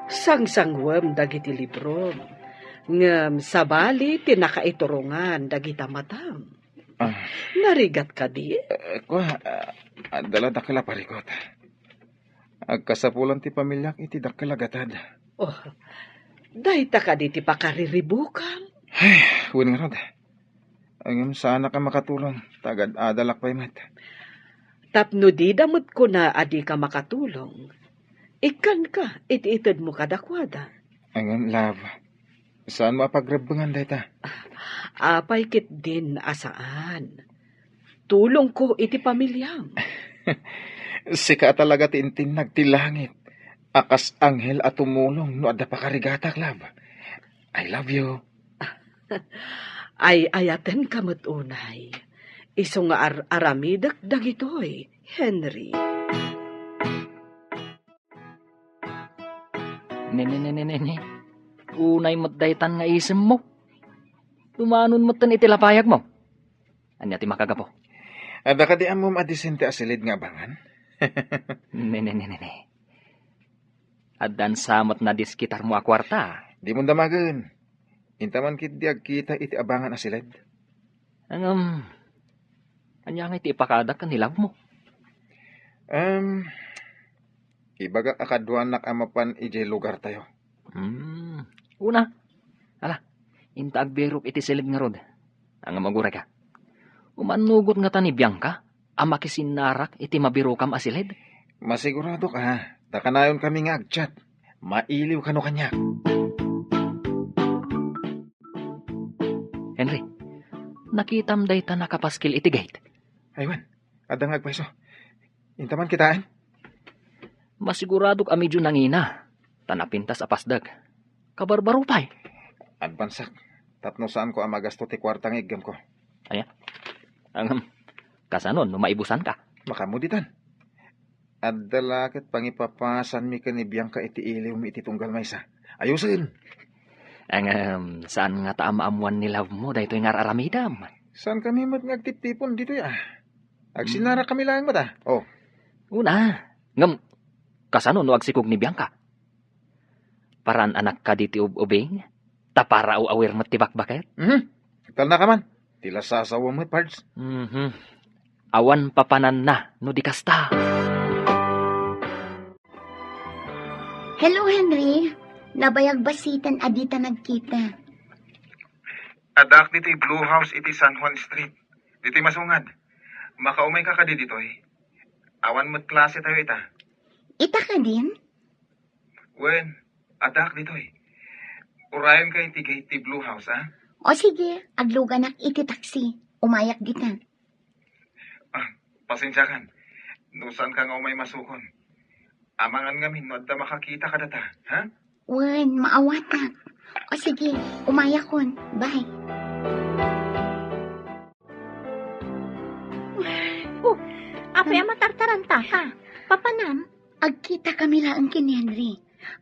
Sangsangwem dagiti librom, ngem sabali ti nakaiturongan dagita matam. Ah. Narigat kadi? Eh, kua, ah, adda la dakkel a parikut. Agkasapulan ti pamiliak iti dakkel a gatad. Oh, dayta kadi ti pakariribukam? Ay, wen ngarud. Ngem saanak a makatulong, ta agad-adalak pay met. Tapno dida met kuna a dika makatulong, ikkanka iti itedmo kadakuada. Ngem, love, saanmo a pagrebbengan dayta? Apay ketdin a saan? Tulongko iti pamiliam. Sika a talaga ti intinnag ti langit a kas anghel a tumulong no adda pakarigatak, love. I love you. Ay-ayatenka met unay. Isu nga ar-aramidek dagitoy, Henry. Ne, ne, ne, ne, ne, ne. Unay met daytan nga isemmo. Dumanon metten iti lapayagmo. Ania ti makagapu? Adda kadi ammom a disente a silid nga abangan? Ne, ne, ne, ne, ne. Addan sa met nadiskitarmo a kuarta. Dimon damagen. Intaman ketdi agkita iti abangan a silid. Ngem, ania ngay ti ipakadak ken ni love mo? Em, ibagak a kaduanak a mapan idiay lugartayo. Hmm. Una, ala, inta agbirok iti silid ngarud. Ngem, agurayka. Umannugot ngata ni Bianca a makisinnarak iti mabirokam a silid? Masiguradok a, ta kanayonkami nga agchat. Mailiw kano kaniak. Henry, nakitam dayta nakapaskil iti gate? Ay wen, adda nga agpayso. Intaman kitaen? Masiguradok a medio nangina, ta napintas a pasdek. Kabarbaro pay. Advansak, tapno saanko a magasto ti kuarta nga iggemko. Aya? Ngem, kasano no maibusanka? Makaammo ditan. Adda la ket pangipapasanmi ken ni Bianca iti iliwmi iti tunggal maysa. Ayosen! Ngem, saan ngata a maammoan ni love mo daytoy nga ar-aramidem? Saankami met nga agtiptipon ditoy a. Agsinnarakami laeng met a. Oh. Una, ngem, kasano no agsikog ni Bianca? Paraannak kadi ti ub-ubing? Ta para aw-awir met ti bakbaket? Mhm. Talnaka man. Ti la sasawa met, Pards. Mhm. Awan papananna no di kasta. Hello, Henry. Nabayag basiten a dita nagkita. Addaak ditoy Blue House iti San Juan Street. Ditoy masungad. Makaumayka kadi ditoy? Awan met klase tayo ita. Ita kadin? Wen, addaak ditoy. Urayenka iti gate ti Blue House, a? O sige, agluganak iti taksi. Umayak dita. Ah, pasensiakan. No saanka nga umay masukon. Amangan ngamin no adda makakita kadata, ha? Wen, maawatak. O sige, umayakon. Bye. Oh, apay a matartarantaka? Papanam? Agkitakami laeng ken ni Henry.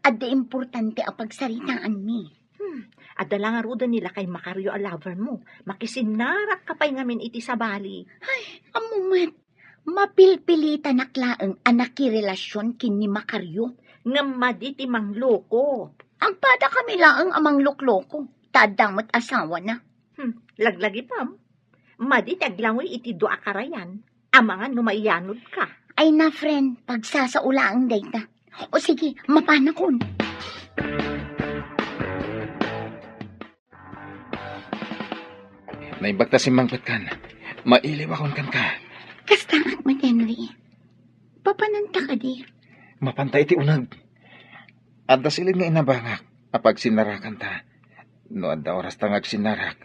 Adda importante a pagsaritaanmi. Hmm, adda la ngaruden ni lakay Macario a lover mo. Makisinnarakka pay ngamin iti sabali. Ay, ammo met. Mapilpilitanak laeng a nakirelasion ken ni Macario. Ngem madi ti mangloko. Agpadakami laeng a manglokloko. Ta adda met asawana. Hmm, laglagipem. Madi ti aglangoy iti dua a karayan. Amangan no maiyanodka. Ay na, friend, pagsasao laeng dayta. O sige, mapanakon. Naimbag ta simmangpetkan. Mailiwakon kenka. Kastaak met, Henry. Papananta kadi? Mapanta iti uneg. Adda silid nga inabangak a pagsinnarakanta. No adda orasta nga agsinnarak.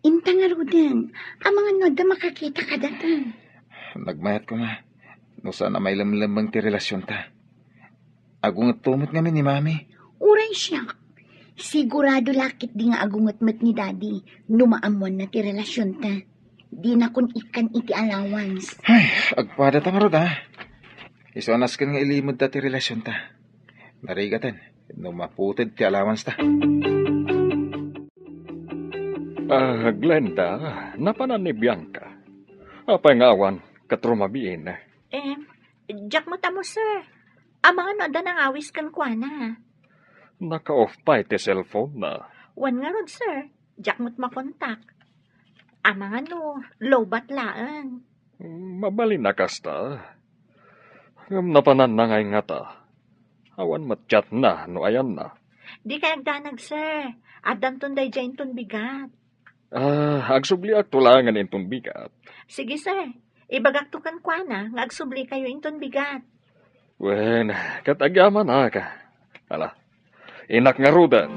Inta ngaruden, amangan no adda makakita kadata. Nagmayat koma, no saan a mailemlemmeng ti relasionta. Agungetto met ngamin ni Mami. Uray siak. Sigurado la ketdi nga agunget met ni Daddy no maammoanna ti relasionta. Dinakon ikkan iti allowance. Ay, agpadata ngarud, a. Isu a nasken nga ilimedta ti relasionta. Narigaten no maputed ti allowance ta. Ah, Glenda, napanan ni Bianca. Apay nga awan ket rumabiin? Eh, diak met ammo, sir. Amangan no adda nangawis kenkuana. Naka-off pay ti cellphone na. Wen ngarud, sir. Diak met makontak. Amangan no, lowbat laeng. Mabalin a kasta. Ngem napananna ngay ngata. Awan met chatna no ayanna. Dikay agdanag, sir. Addanton daydiay inton bigat. Ah, agsubliakto laengen inton bigat. Sige, sir. Ibagakto kenkuana nga agsublikayo inton bigat. Wen, ket agyamanak. Ala, innak ngaruden.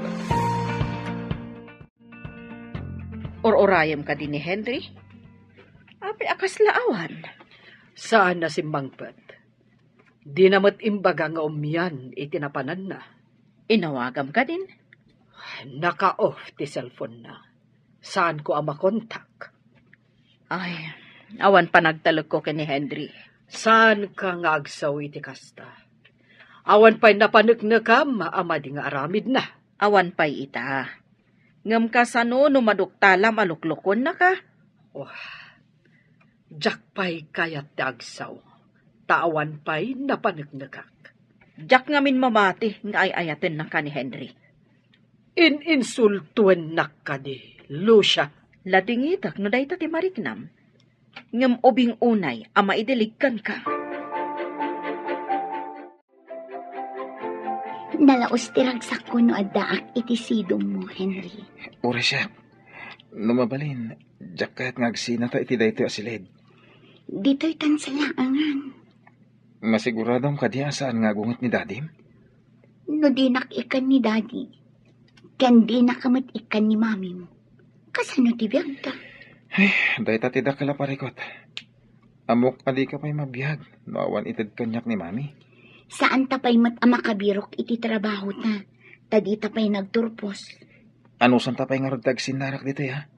Or-orayem kadi ni Henry? Apay a kasla awan? Saan a simmangpet. Dina met imbaga nga umian iti napananna. Inawagam kadin? Naka-off ti cellphone-na. Saanko a makontak. Ay, awan panagtalekko ken ni Henry. Saanka nga agsaw iti kasta? Awan pay napaneknekam a madi nga aramidna. Awan pay ita. Ngem kasano no maduktalam a luklukuennaka? Oh, diak pay kayat ti agsaw, ta awan pay napaneknekak. Diak ngamin mamati nga ay-ayatennaka ni Henry. In-insultuennak kadi, Lucia. Ladingitek no dayta ti mariknam. Ngem ubing unay a maidilig kenka. Nalaus ti ragsakko no addaak iti sidongmo, Henry. Uray siak. No mabalin, diak kayat nga agsinata iti daytoy a siled. Ditoy tan salaangan. Masiguradom kadi a saan nga agunget ni Dadim? No dinak ikkan ni Dadi, ken dinaka met ikkan ni Mamim, kasano ti biagta? Ay, dayta ti dakkel a parikut. Ammok a dika pay mabiag no awan ited kaniak ni Mami. Saanta pay met a makabirok iti trabahota, ta dita pay nagturpos. Anusanta pay ngarud ti agsinnarak ditoy, ha?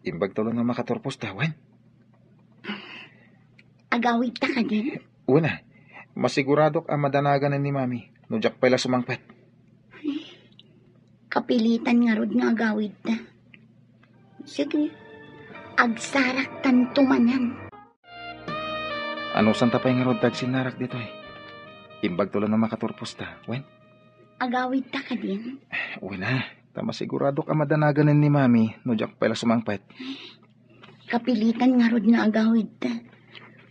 Imbagto laeng a makaturpos ta, wen? Agawidta kadi? Wen a, masiguradok a madanaganen ni Mami no diak pay la sumangpet. Kapilitan ngarud nga agawidta. Sige, agsaraktanto manen. Anusanta pay ngarud ti agsinnarak ditoy? Imbagto laeng a makaturpos ta, wen? Agawidta kadin? Wen a, ta masiguradok a madanaganen ni Mami no diak pay la sumangpet. Kapilitan ngarud nga agawidta.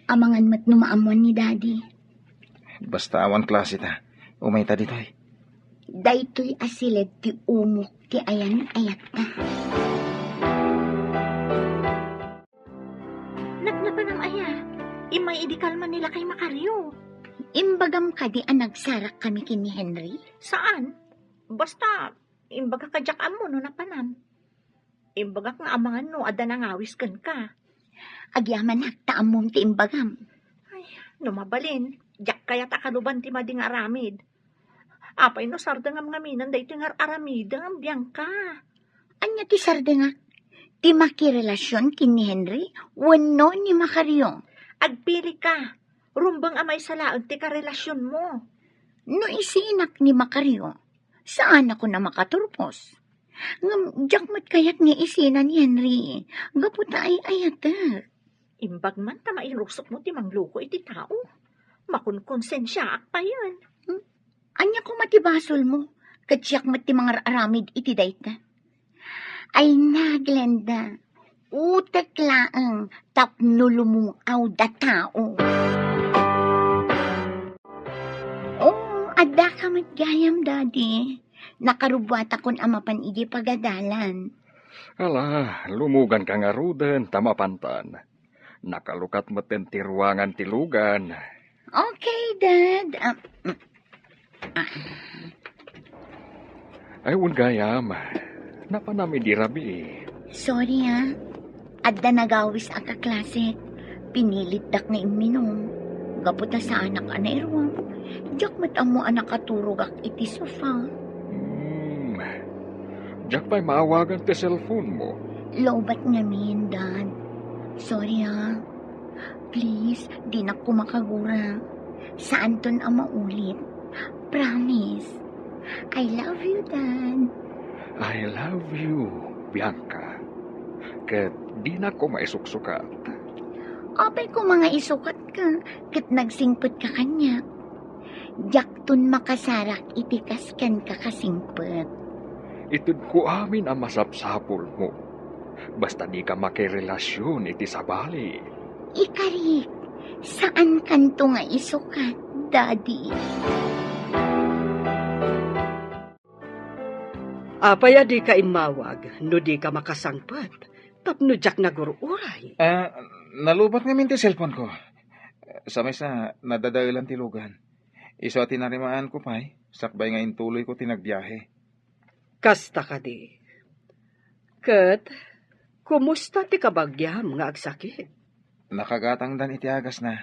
Amangan met no maammuan ni Daddy. Basta awan klaseta. Umayta ditoy. Daytoy a siled ti umok ti ayan-ayatta. Napnapanam aya, immay idi kalman ni lakay Macario. Imbagam kadi a nagsarak kami ken ni Henry? Saan? Basta, imbagak a diak ammo no napanam. Imbagak nga amangan no adda nangawis kenka. Agyamanak ta ammom ti imbagam. Ay, no mabalin, diak kayat a kaluban ti madi nga aramid. Apay no sardengam ngamin daytoy nga ar-aramidem, Bianca? Ania ti sardengak? Ti makirelasion ken ni Henry wenno ni Macario? Agpilika. Rumbeng a maysa laeng ti karelasionmo. No isinak ni Macario, saanakon a makaturpos. Ngem diak met kayat nga isina ni Henry, gapu ta ay-ayatek. Imbag man ta mairusokmo ti mangloko iti tao. Makonkonsensiaak payen. Hmm? Ania koma ti basolmo? Ket siak met ti mangar-aramid iti dayta. Ay na, Glenda, utek laeng tapno lumungaw da tao. Oo, addaka met gayam, Daddy. Nakarubuatakon a mapan idiay pagadalan. Ala, lumuganka ngaruden ta mapantan. Nakalukat metten ti ruangan ti lugan. Okay, Dad. Ah, mm, ah. Ay, wen gayam. Napanam idi rabii. Sorry, ah. Adda nagawis a kaklasek. Pinilitdak nga imminum. Gapu ta saanak a nairuam. Diak met ammo a nakaturogak iti sofa. Hmm. Diak pay maawagan ti cellphone mo. Lowbat ngamin, Dad. Sorry, ah. Please, dinak ko makagura. Saanton a maulit. Promise. I love you, Dad. I love you, Bianca. Ket dinak ko maisuksukat. Apay ko mga isukat ka, ket nagsingpet ka kaniak. Diakton makasarak iti kas kenka kasingpet. Itedko amin a masapsapulmo. Basta dika makirelasion iti sabali. Ikarik, saankanto nga isukat, Daddy. Apay a dika immawag no dika makasangpet tapno diak nagur-uray? Ah, nalubat ngamin ti cellphone ko. Sa maysa, nadadaelan ti lugan. Isu a tinarimaanko pay, sakbay nga intuloyko ti nagbiahe. Kasta kadi. Ket, kumusta ti kabagiam nga agsakit? Nakagatangdan iti agasna.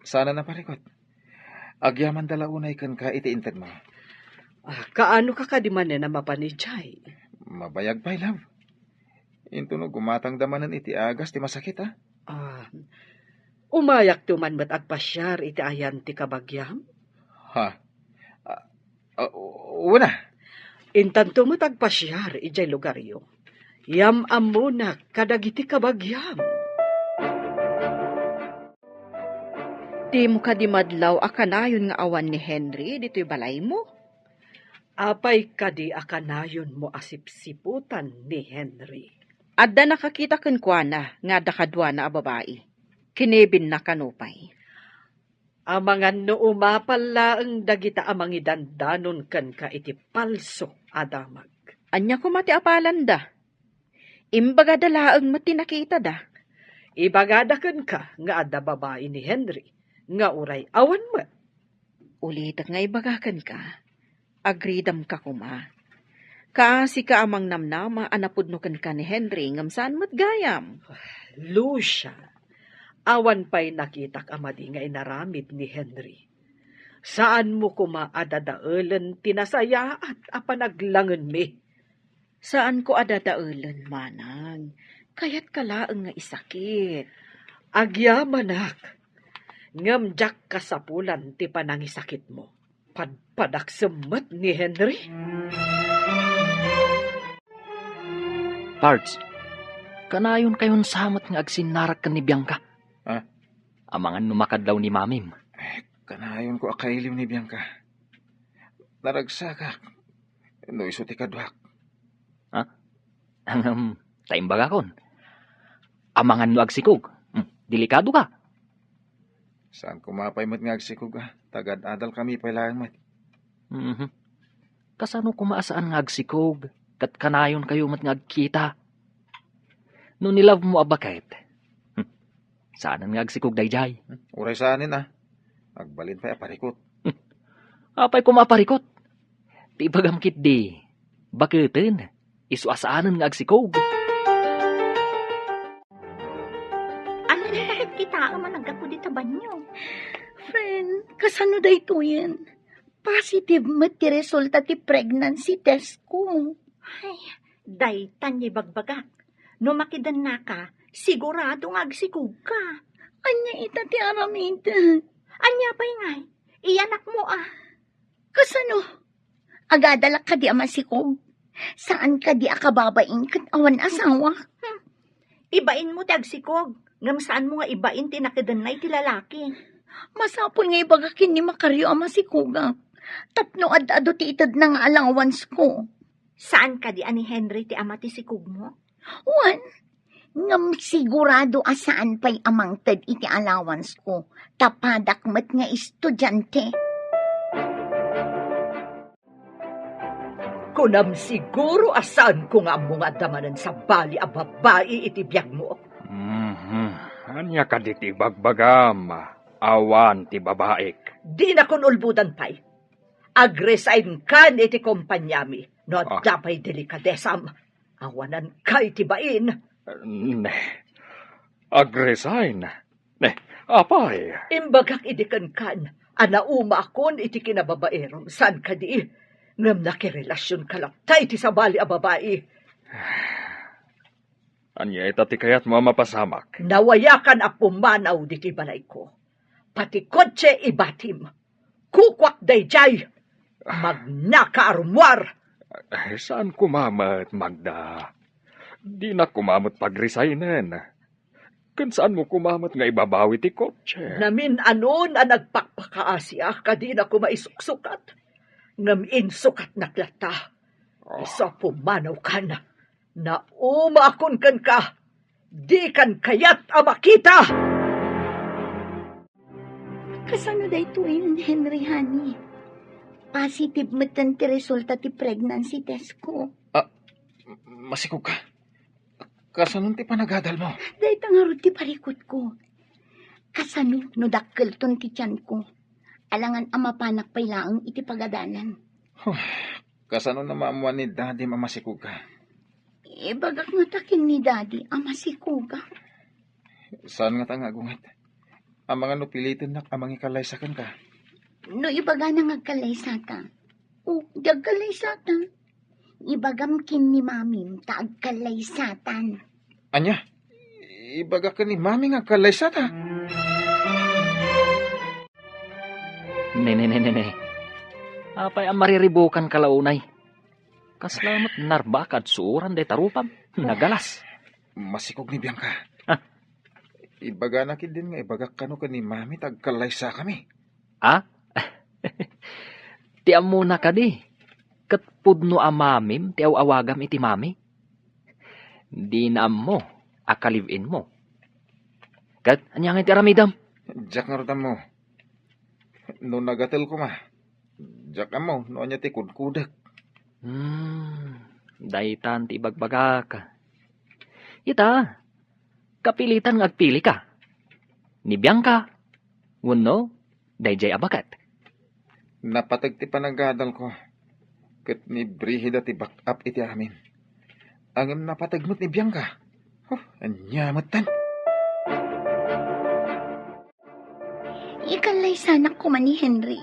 Saanen a parikut. Agyamanda la unay kenka iti intedmo. Ah, kaano ka kadi manen a mapan idiay? Mabayag pay, love. Intono gumatangda manen iti agas ti masakit, a. Ah, umayakto man met agpasiar iti ayan ti kabagiam? Ha? Ah, ah, wen a. Intanto met agpasiar idiay lugaryo. Yam-ammonak kadagiti kabagiam. Dimo kadi madlaw a kanayon nga awan ni Henry ditoy balaymo? Apay kadi a kanayonmo a sipsiputan ni Henry? Adda nakakita kenkuana nga adda kaduana a babai. Kinibinna kano pay. Amangan no umapal laeng dagita a mangidandanon kenka iti palso a damag. Ania koma ti apalanda? Imbagada laeng met ti nakitada. Ibagada kenka nga adda babai ni Henry nga uray awan met. Ulitek nga ibaga kenka, agridamka koma. Kaasika a mangnamnama a napudno kenka ni Henry ngem saan met gayam. Lucia, awan pay nakitak a madi nga inaramid ni Henry. Saanmo koma a dadaelen ti nasayaat a panaglangenmi. Saanko a dadaelen, manang. Kayatka laeng nga isakit. Agyamanak, ngem diak kasapulan ti panangisakitmo. Padpadaksem met ni Henry. Pards, kanayonkayon sa met nga agsinnarak ken ni Bianca. Ah? Amangan no makadlaw ni Mamim. Eh, kanayonko a kailiw ni Bianca. Naragsakak no isu ti kaduak. Ha? Ngem, ta imbagakon. Amangan no agsikog. Hmm, delikado ka. Saan koma pay met nga agsikog, a? Tagad-adalkami pay laeng met. Mhm. Kasano koma a saan nga agsikog, ket kanayonkayo met nga agkita? No ni-love mo a baket, hmm, saanen nga agsikog daydiay? Hmm, uray saanen, a. Agbalin pay a parikut. Hmm. Apay koma a parikut? Ti ibagam ketdi, baketen, isu a saanen nga agsikog. Ania ti kitaem a naggapu dita banio? Friend, kasano daytoyen? Positive met ti resulta ti pregnancy test ko. Ay, daytan nga ibagbagak. No makidennaka, sigurado nga agsikogka. Ania ita ti aramidek? Ania pay ngay? Iyanakmo a. Kasano? Agadalak kadi a masikog? Saan kadi a kababain ket awan asawa? Hmm. Ibainmo ti agsikog, ngem saanmo nga ibain ti nakidenna iti lalaki. Masapul nga ibaga ken ni Macario a masikogak. Tapno ad-adu ti itedna nga allowance ko. Saan kadi a ni Henry ti ama ti sikogmo? Wen, ngem sigurado a saan pay a mangted iti allowance ko, ta padak met nga estudiante. Kunam siguro a saanko nga ammo nga adda manen sabali a babai iti biagmo. Mhm. Ania kadi ti ibagbagam? Awan ti babaik. Dinakon ulbodan pay. Agresign kan iti kompaniami no adda pay delikadesam. Awananka iti bain. Ne. Agresign? Ne, apay? Imbagak idi kenkan a naumaakon iti kinababaerom, saan kadi? Ngem nakirelasionka latta iti sabali a babai. Ania ita ti kayatmo a mapasamak? Nawayakan a pumanaw ditoy balayko. Pati kotse ibatim. Kukuak daydiay. Magnaka a rummuar. Eh, saan koma met, Magda? Dinak koma met pagresignen. Ken saanmo koma met nga ibabawi ti kotse? Namin-anon a nagpakpakaasiak a dinak koma isuksukat. Ngem insukatnak latta. Oh. Isu a pumanawkan. Naumaakon kenka, dikan kayat a makita! Kasano daytoyen, Henry, honey? Positive metten ti resulta ti pregnancy test ko. Ah, masikog ka. Kasano ti panagadal mo? Dayta ngarud ti parikut ko. Kasano no dakkelton ti tiyan ko? Alangan a mapanak pay laeng iti pagadalan. Huh, kasano na maammuan ni Daddy a masikog ka? Ibagak ngata ken ni Daddy a masikog ka. Saan ngata nga agunget? Amangan no pilitennak a mangikallaysa kenka? No ibagana nga agkallaysata, o, di agkallaysata. Ibagam ken ni Mamim ta agkallaysatan. Ania? Ibagak ken ni Mami nga agkallaysata? Ne, ne, ne, ne, ne. Apay a mariribukanka la unay? Kasla met narbaka a agsuoran dayta rupam. Nagalas. Masikog ni Bianca. Ah. Ibagana ketdin nga ibagak kano ken ni Mami ta agkallaysakami. Ah? Ti ammona kadi, ket pudno a Mamim ti aw-awagam iti Mami? Dina ammo a ka-live-in mo. Ket ania ngay ti aramidem? Diak ngarud ammo. No nagatel koma, diak ammo no ania ti kudkudek. Hmm, daytan ti ibagbagak. Ita, kapilitan nga agpilika. Ni Bianca, wenno daydiay a baket. Napateg ti panagadalko, ket ni Brigida ti back-up iti amin. Ngem napateg met ni Bianca. Huh, ania metten? Ikallaysanak koma ni Henry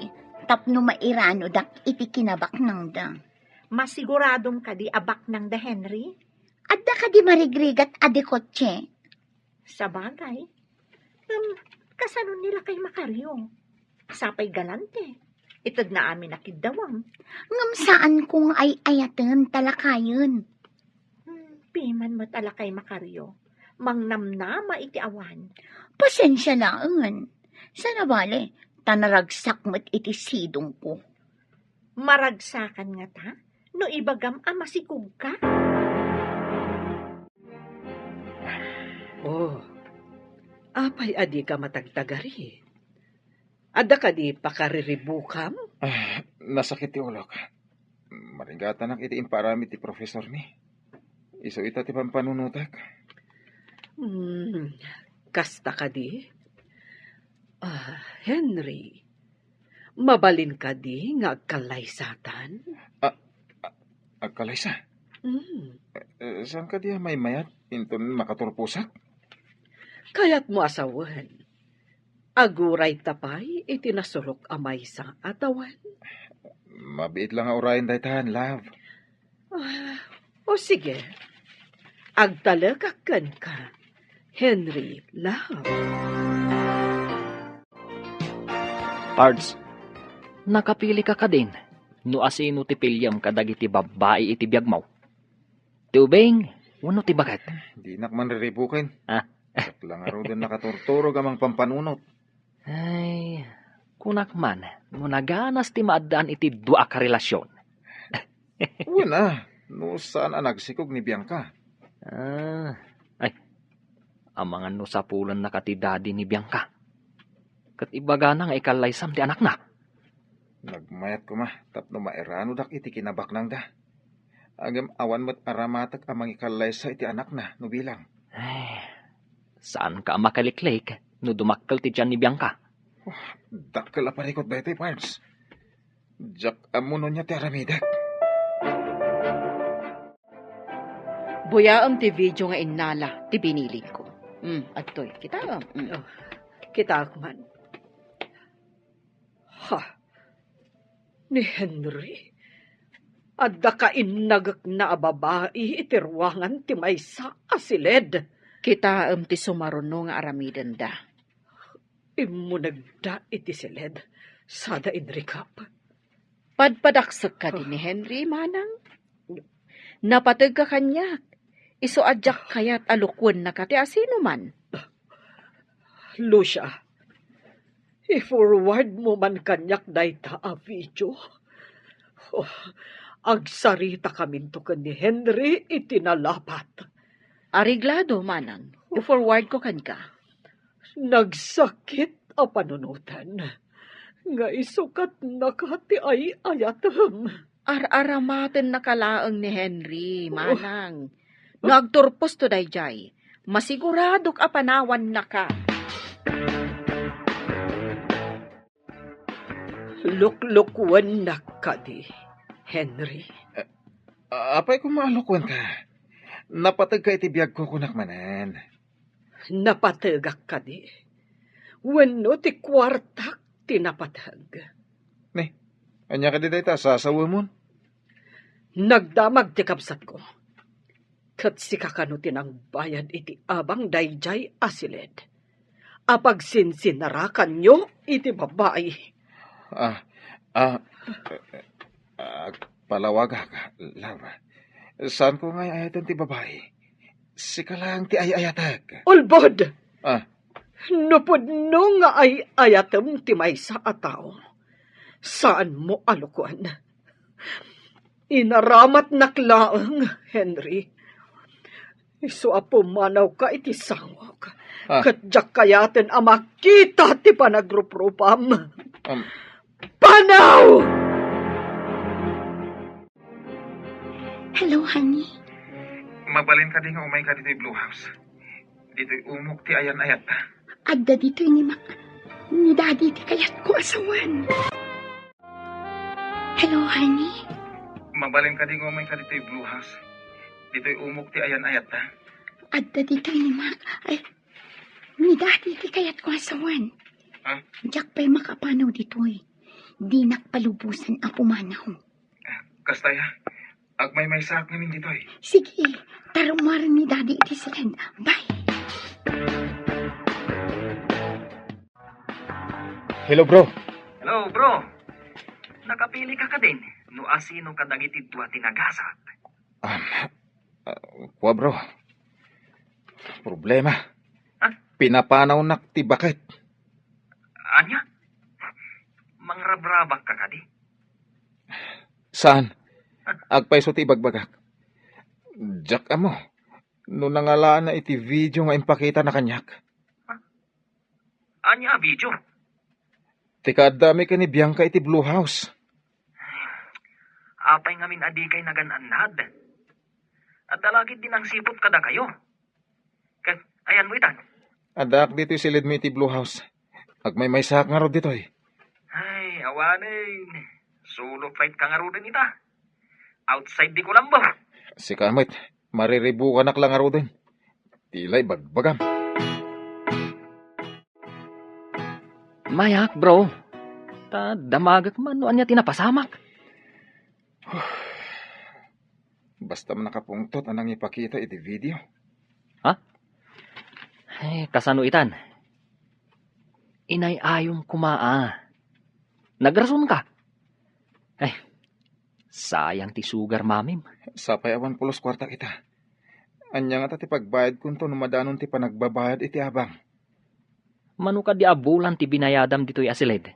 tapno mairanodak iti kinabaknangda. Masiguradom kadi a baknangda, Henry? Adda kadi marigrigat a di kotse? Sabagay. Ngem, kasano ni lakay Macario? Sapay galante. Itedna amin a kiddawam. Ngem saan ko nga ay-ayaten ta lakayen. Hmm, piman met a lakay Macario. Mangnamnama iti awan. Pasensia laengen. Saan a bale, ta naragsak met iti sidongko. Maragsakan ngata no ibagam a masikogka? Oh, apay a dika matagtagari? Adda kadi pakariribukam? Ah, nasakit ti ulok. Marigatanak iti impaaramid ti profesormi. Isu ita ti pampanunotek. Hmm, kasta kadi? Ah, Henry, mabalin kadi nga agkallaysatan? Ah, ah, agkallaysa? Hmm. Eh, eh, saan kadi a maymayat inton makaturposak? Kayatmo a sawen, agurayta pay iti nasurok a maysa a tawen? Mabiit la nga urayen daytan, love. Ah, o sige. Agtalekak kenka, Henry, love. Pards, nakapilika kadin no asino ti piliem kadagiti babbai iti biagmo? Ti ubing wenno ti baket? Dinak man riribuken. Ah. Ket la ngaruden nakaturturog a mangpampanunot. Ay, kunak man, no naganas ti maaddaan iti dua a karelasion. Wen a, no saan a nagsikog ni Bianca. Ah, ay, amangan no sapulennaka ti daddy ni Bianca. Ket ibagana nga ikallaysam ti anakna. Nagmayat koma tapno mairanodak iti kinabaknangda. Ngem awan met aramatek a mangikallaysa iti anakna no bilang. Ay, saanka a makaliklik no dumakkel ti tian ni Bianca. Oh, dakkel a parikut daytoy, Pards. Diak ammo no ania ti aramidek. Buyaem ti video nga innala ti binilingko. Mm, adtoy. Kitaem. Mm. Oh, kitaek man. Ha? Ni Henry? Adda kainnagekna a babai iti ruangan ti maysa a siled. Kitaem ti sumaruno nga aramidenda. Immunegda iti siled, sada inrikap. Padpadaksek kadi ni Henry, manang? Napategka kaniak, isu a diak kayat a lukwenna kati a sinoman. Lucia, i-forward mo man kaniak dayta a video. Oh, Agsarita kaminto ken ni Henry iti nalapat. Areglado, manang. I-forward ko kenka. Nagsakit a panunoten nga isukatnaka ti ay-ayatem. Ar-aramatennaka laeng ni Henry, oh, manang. No agturposto daydiay, masiguradok a panawannaka. Luklukuennak kadi, Henry. Eh, apay koma a lukuenka? Napategka iti biagko, kunak manen. Napategak kadi? Wenno ti kuartak ti napateg? Ni, ania kadi dayta a sasawemon? Nagdamag ti kabsatko. Ket sika kano ti nangbayad iti abang daydiay a siled a pagsinsinarakanyo iti babai? Ah, ah, agpalawagak, Laura. Saanko nga ay-ayaten ti babai. Sika laeng ti ay-ayatek. Ulbod! Ah. No pudno nga ay-ayatem ti maysa a tao, saanmo a lukuen. Inaramatnak laeng, Henry. Isu a pumanawka iti sangok, ah, ket diak kayaten a makita ti panagruprupam. Um. Panaw! Hello, honey. Mabalin kadi nga umayka ditoy Blue House? Ditoy umok ti ayan-ayatta. Adda ditoy ni Ma-, ni Daddy ti kayatko a sawen. Hello, honey. Mabalin kadi nga umayka ditoy Blue House? Ditoy umok ti ayan-ayatta. Adda ditoy ni Ma-, ay, ni Daddy ti kayatko a sawen. Ha? Diak pay makapanaw ditoy. Dinak palubosan a pumanaw. Kasta aya, agmaymaysaak ngamin ditoy. Sige, tarumaren ni Daddy iti siled. Bye. Hello, bro. Hello, bro. Nakapilika kadin no asino kadagiti dua ti nagasat? Um, uh, kua, bro. Problema. Ha? Pinapanawnak ti baket. Ania? Mangrabrabak ka kadi? Saan? Agpayso ti ibagbagak. Diak ammo no nangalaanna iti video nga impakitana kaniak. Ania a video? Ti kaaddami ken ni Bianca iti Blue House. Apay ngamin a dikay nagan-annad? Adda la ketdi nangsiput kadakayo. Ket ayanmo itan? Addaak ditoy silidmo iti Blue House. Agmaymaysaak ngarud ditoy. Ay, awanen. Solo flight ka ngaruden ita. Outside di Colombo. Sika met, mariribukanak la ngaruden. Ti la ibagbagam. Mayak, bro. Ta damagek man no ania ti napasamak. Basta man nakapungtot a nangipakita iti video. Ha? Eh, kasano itan? Inay-ayom koma a. Nagrasonka. Ay, sayang ti sugar mamim. Sapay awan pulos kuarta ita. Ania ngata ti pagbayadkonto no madanon ti panagbabayad iti abang? Mano kadi a bulan ti binayadam ditoy a siled?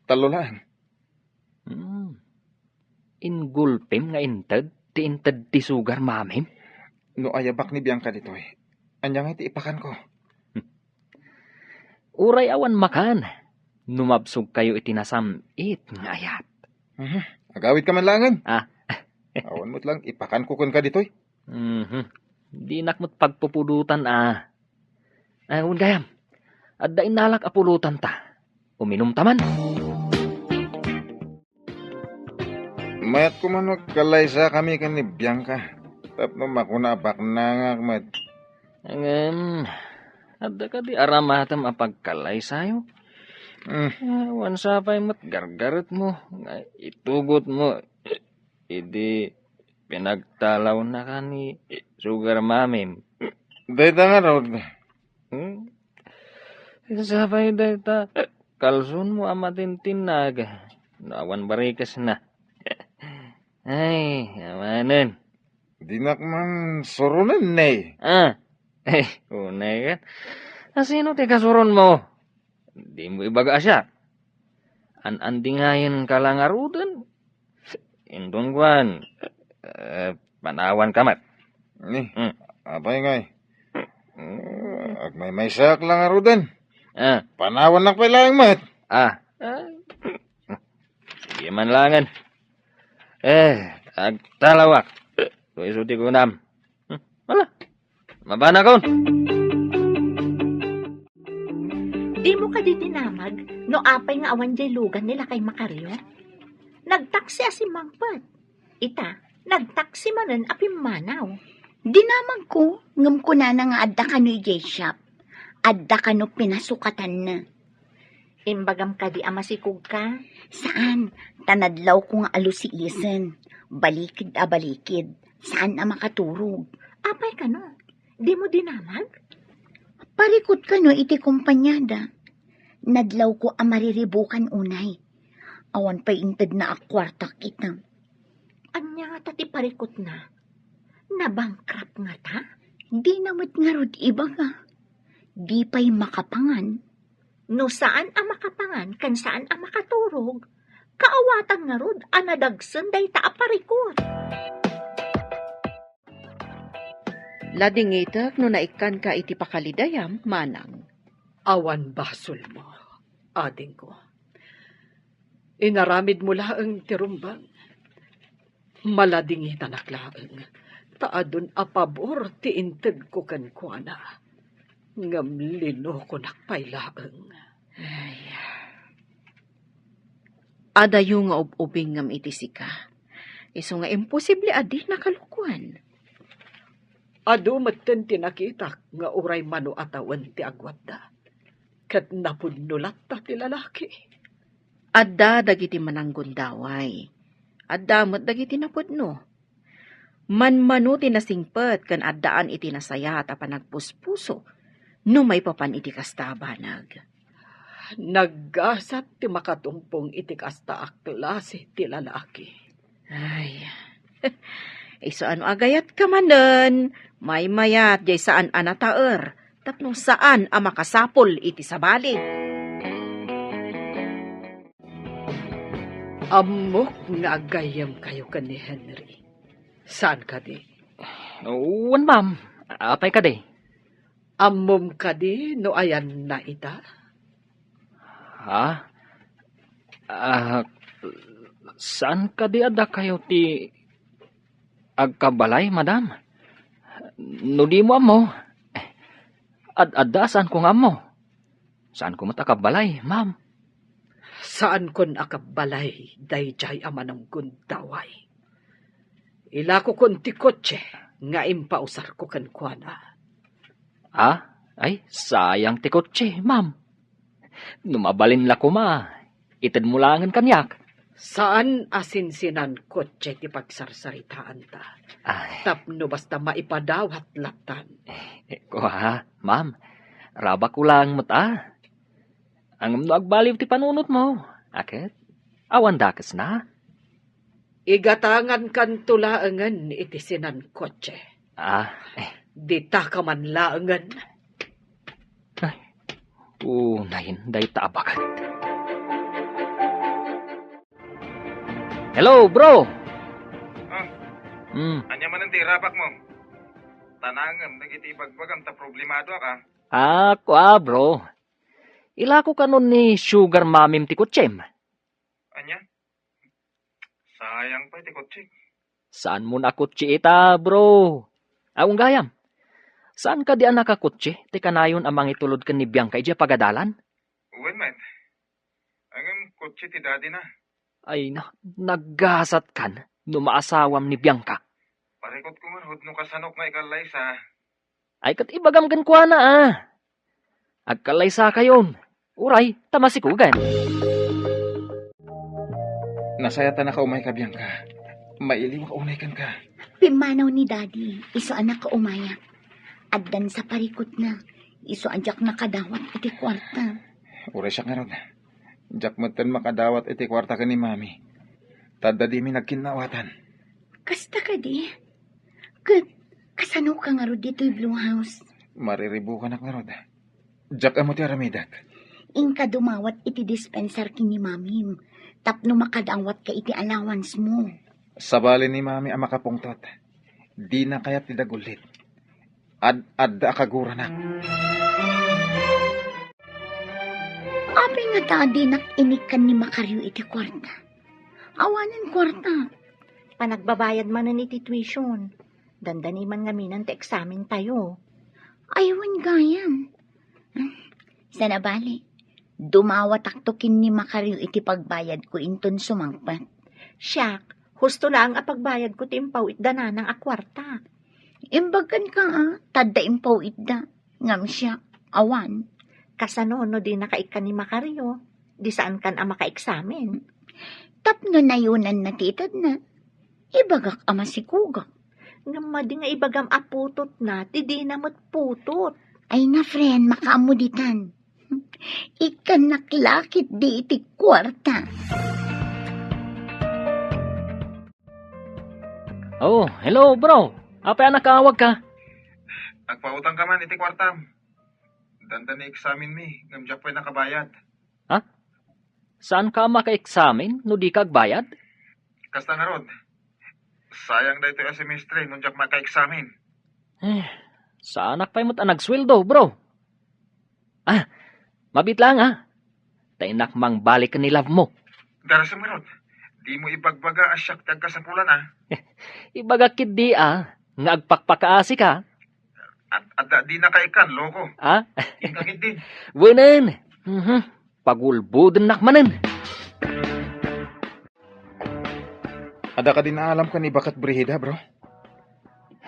Tallo laeng. Hmm. Ingulpem nga inted ti inted ti sugar mamim? No ayabak ni Bianca ditoy, ania ngay ti ipakanko? Uray awan makan, no mabsogkayo iti nasam-it nga ayat. Mhm. Agawidka man laengen. Ah. Awan met laeng ipakanko kenka ditoy. Mhm. Dinak met pagpupudotan a. Ay, wen gayam, adda innalak a pulutan ta. Uminumta man. Mayat koma no agkalaysakami ken ni Bianca tapno makuna a baknangak met. Ngem, adda kadi aramatem a pagkalaysayo? Hmm. Awan sapay met gargaretmo nga itugotmo idi pinagtalawnaka ni Sugar Mamim. Dayta ngarud. Hmm? Sapay dayta kalsonmo a matintinnag no awan barikesna. Ay, awanen. Dinak man suronen, ne. Ah. Ay, unay ka. Asino ti kasuronmo? Dimo ibaga a siak. An-andingayenka la ngaruden. Inton kuan, eh, panawanka met. Ni, Hmm. apay ngay? Hmm. Agmaymaysaak la ngaruden. Ah. Panawannak pay laeng met. Ah. Ah. Sige man langen. Eh, agtalawak. Isu ti kunam. Hmm. Ala. Mabanakon. Dimo kadi dinamag no apay nga awan jay lugan ni Lakay Macario? Nagtaksi a simmangpet. Ita, nagtaksi manen a pimmanaw. Dinamagko, ngem kunana nga adda kano idiay shop. Adda kano pinasukatanna. Imbagam kadi a masikogka? Saan, ta nadlawko nga alusiisen. Balikid a balikid. Saan a makaturog. Apay kano? Dimo dinamag? Parikot kano iti kompaniada. Nadlawko a mariribukan unay. Awan pay intedna a kuartak ita. Ania ngata ti parikotna? Nabankrupt ngata? Dina met ngarud ibaga. Di pay makapangan. No saan a makapangan ken saan a makaturog, kaawatan ngarud a nadagsen dayta a parikot. Ladingitek no naikkanka iti pakalidayam, manang. Awan basolmo, adingko. Inaramidmo laeng ti rumbeng. Maladingitanak laeng, ta adun a pabor ti intedko kenkuana. Ngem linokonak pay laeng. Ay. Adayo nga ub-ubing ngem iti sika. Isu nga imposible a di nakalukuan. Adu metten ti nakitak nga uray mano a tawen ti agwatda. Ket napudno latta ti lalaki. Adda dagiti mananggundaway. Adda met dagiti napudno. Manmano ti nasingpet ken addaan iti nasayaat a panagpuspuso no maipapan iti kasta a banag. Naggasat ti makatungpong iti kasta a klase ti lalaki. Ay, isu a no agayatka manen, maymayat jay saan a nataer tapno saan a makasapul iti sabali. Ammok nga aggayyemkayo ken ni Henry. Saan kadi? Wen, ma'am. Apay kadi? Ammom kadi no ayanna ita? Ha? Ah, saan kadi a dakayo ti agkabalay, madam? No dimo ammo, ad-adda a saanko nga ammo. Saanko met a kabbalay, ma'am. Saankon a kabbalay daydiay a mananggundaway. Ilakokon ti kotse nga impausarko kenkuana. Ah, ay, sayang ti kotse, ma'am. No mabalin la koma, itedmo laengen kaniak. Saan a sinsinan kotse ti pagsarsaritaanta. Ay. Tapno basta maipadawat lattan. Eh, kua, ma'am, rabakko laeng met a. Ngem no agbaliw ti panunotmo, a ket, awan dakesna? Igatangankanto laengen iti sinan kotse. Ah, eh. Ditaka man laengen. Ay, unayen dayta a baket. Hello, bro! Ah, Hmm. Ania manen ti irabakmo? Tanangem dagiti ibagbagam ta problemadoak, ah. Ah, kua, bro. Ilako kanon ni sugar mamim ti kotsem. Ania? Sayang pay ti kotse. Saan mo nakotse ita, bro? Aw, gayam. Saan kadi a nakakotse ti kanayon a mangitulod ken ni Bianca idiay pagadalan? Wen met. Ngem kotse ti daddy na. Ay na, naggasat kan no maasawam ni Bianca. Parikot ko ngarud no kasanok nga ikallaysa. Ay, ket ibagam kenkuana, a. Agkallaysakayon. Uray, ta masikugan. Nasayaat a nakaumayka, Bianca. Mailiwak unay kenka. Pimmanaw ni Daddy, isu a nakaumayak. Addan sa parikotna, isu a diak nakadawat iti kuarta. Uray siak ngarud. Diak metten makadawat iti kuarta ken ni Mami. Ta adda dimi nagkinnaawatan. Kasta kadi? Ket kasanoka ngarud ditoy Blue House? Mariribukanak ngarud. Diak ammo ti aramidek. Inka dumawat iti dispensar ken ni Mamim tapno makadawatka iti allowance mo. Sabali ni Mami a makapungtot. Dina kayat ti dagullit. Ad-adda a kaguranak. Apay ngata a dinak inikkan ni Macario iti kuarta? Awanen kuarta. Panagbabayad manen iti tuition. Dandani man ngamin ti eksamen tayo. Ay, wen gayam. Sana bale, dumawatakto ken ni Macario iti pagbayadko inton sumangpet. Siak, husto laeng a pagbayadko ti impaw-itda nanang a kuarta. Imbag kenka, a, tadda impaw-itda. Ngem siak, awan. Kasano no dinaka ikkan ni Macario? Di saankan a makaeksamen. Tapno nayunanna ti itedna, ibagak a masikugak. Ngem madi nga ibagam a putotna, ti dina met putot. Ay na, friend, makaammo ditan. Ikkannak la ketdi iti kuarta. Oh, hello, bro. Apay a nakaawagka? Agpautangka man iti kuartam. Dandani eksamenmi, ngem diak pay nakabayad. Ha? Saanka a makaeksamen no dika agbayad? Kasta ngarud. Sayang daytoy a semestre no diak makaeksamen. Eh, saanak pay met a nagsueldo, bro. Ah, mabiit laeng, a. Ta innak mangbalik ken ni love mo. Darasem ngarud. Dimo ibagbaga a siak ti agkasapulan, a. Ibagak ketdi, a, nga agpakpakaasika. At, at dinaka ikkan, loko. A? Inka ketdin. Wenen. Mhm. Pagulbodennak manen. Adda kadi naalamka ni baket Brigida, bro?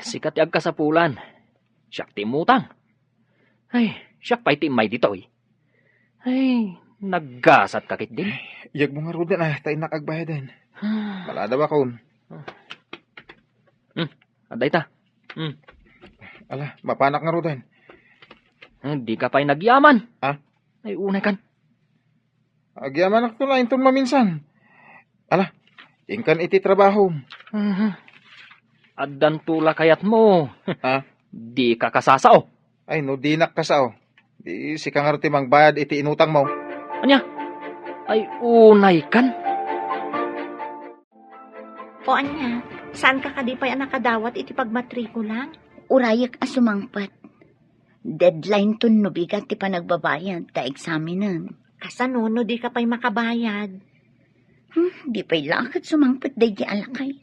Sika ti agkasapulan. Siak ti immutang. Ay, siak pay ti immay ditoy. Ay, naggasatka ketdin. Iyagmo ngaruden, a, ta innak agbayaden. Ah. Maladawakon. Hmm, adda ita. Hmm. Ala, mapanak ngaruden. Eh, dika pay nagyaman. A? Ay, unaykan. Agyamanakto la inton maminsan. Ala, inkan iti trabahom. Mhm. Addanto la kayatmo. Ha? Dika kasasao. Ay, no dinak kasao, di sika ngarud ti mangbayad iti inutangmo. Ania? Ay, unaykan. O ania, saanka kadi pay a nakadawat iti pagmatrikula? Urayek a sumangpet. Deadline ton no bigat ti panagbabayad ta eksamenen. Kasano no dika pay makabayad? Hmm, di pay la ket sumangpet daydi a lakay.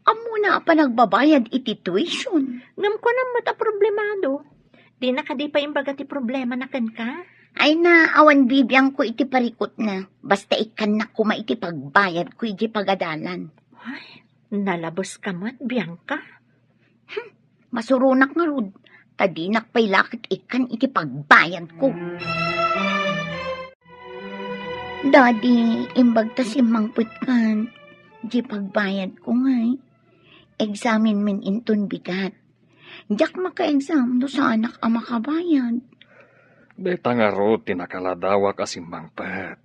Ammona a panagbabayad iti tuition. Ngem kuanam met a problemado. Dina kadi pay imbaga ti problemana kenka? Ay na, awan bibiangko iti parikutna. Basta ikkannak koma iti pagbayadko iti pagadalan. Ay, nalabeska met, Bianca. Hmm, masuronak ngarud, ta dinak pay la ket ikkan iti pagbayadko. Daddy, imbag ta simmangpetkan, di pagbayadko ngay. Eksamen men inton bigat. Diak makaexam no saanak a makabayad. Dayta ngarud ti nakaladawak a simmangpet.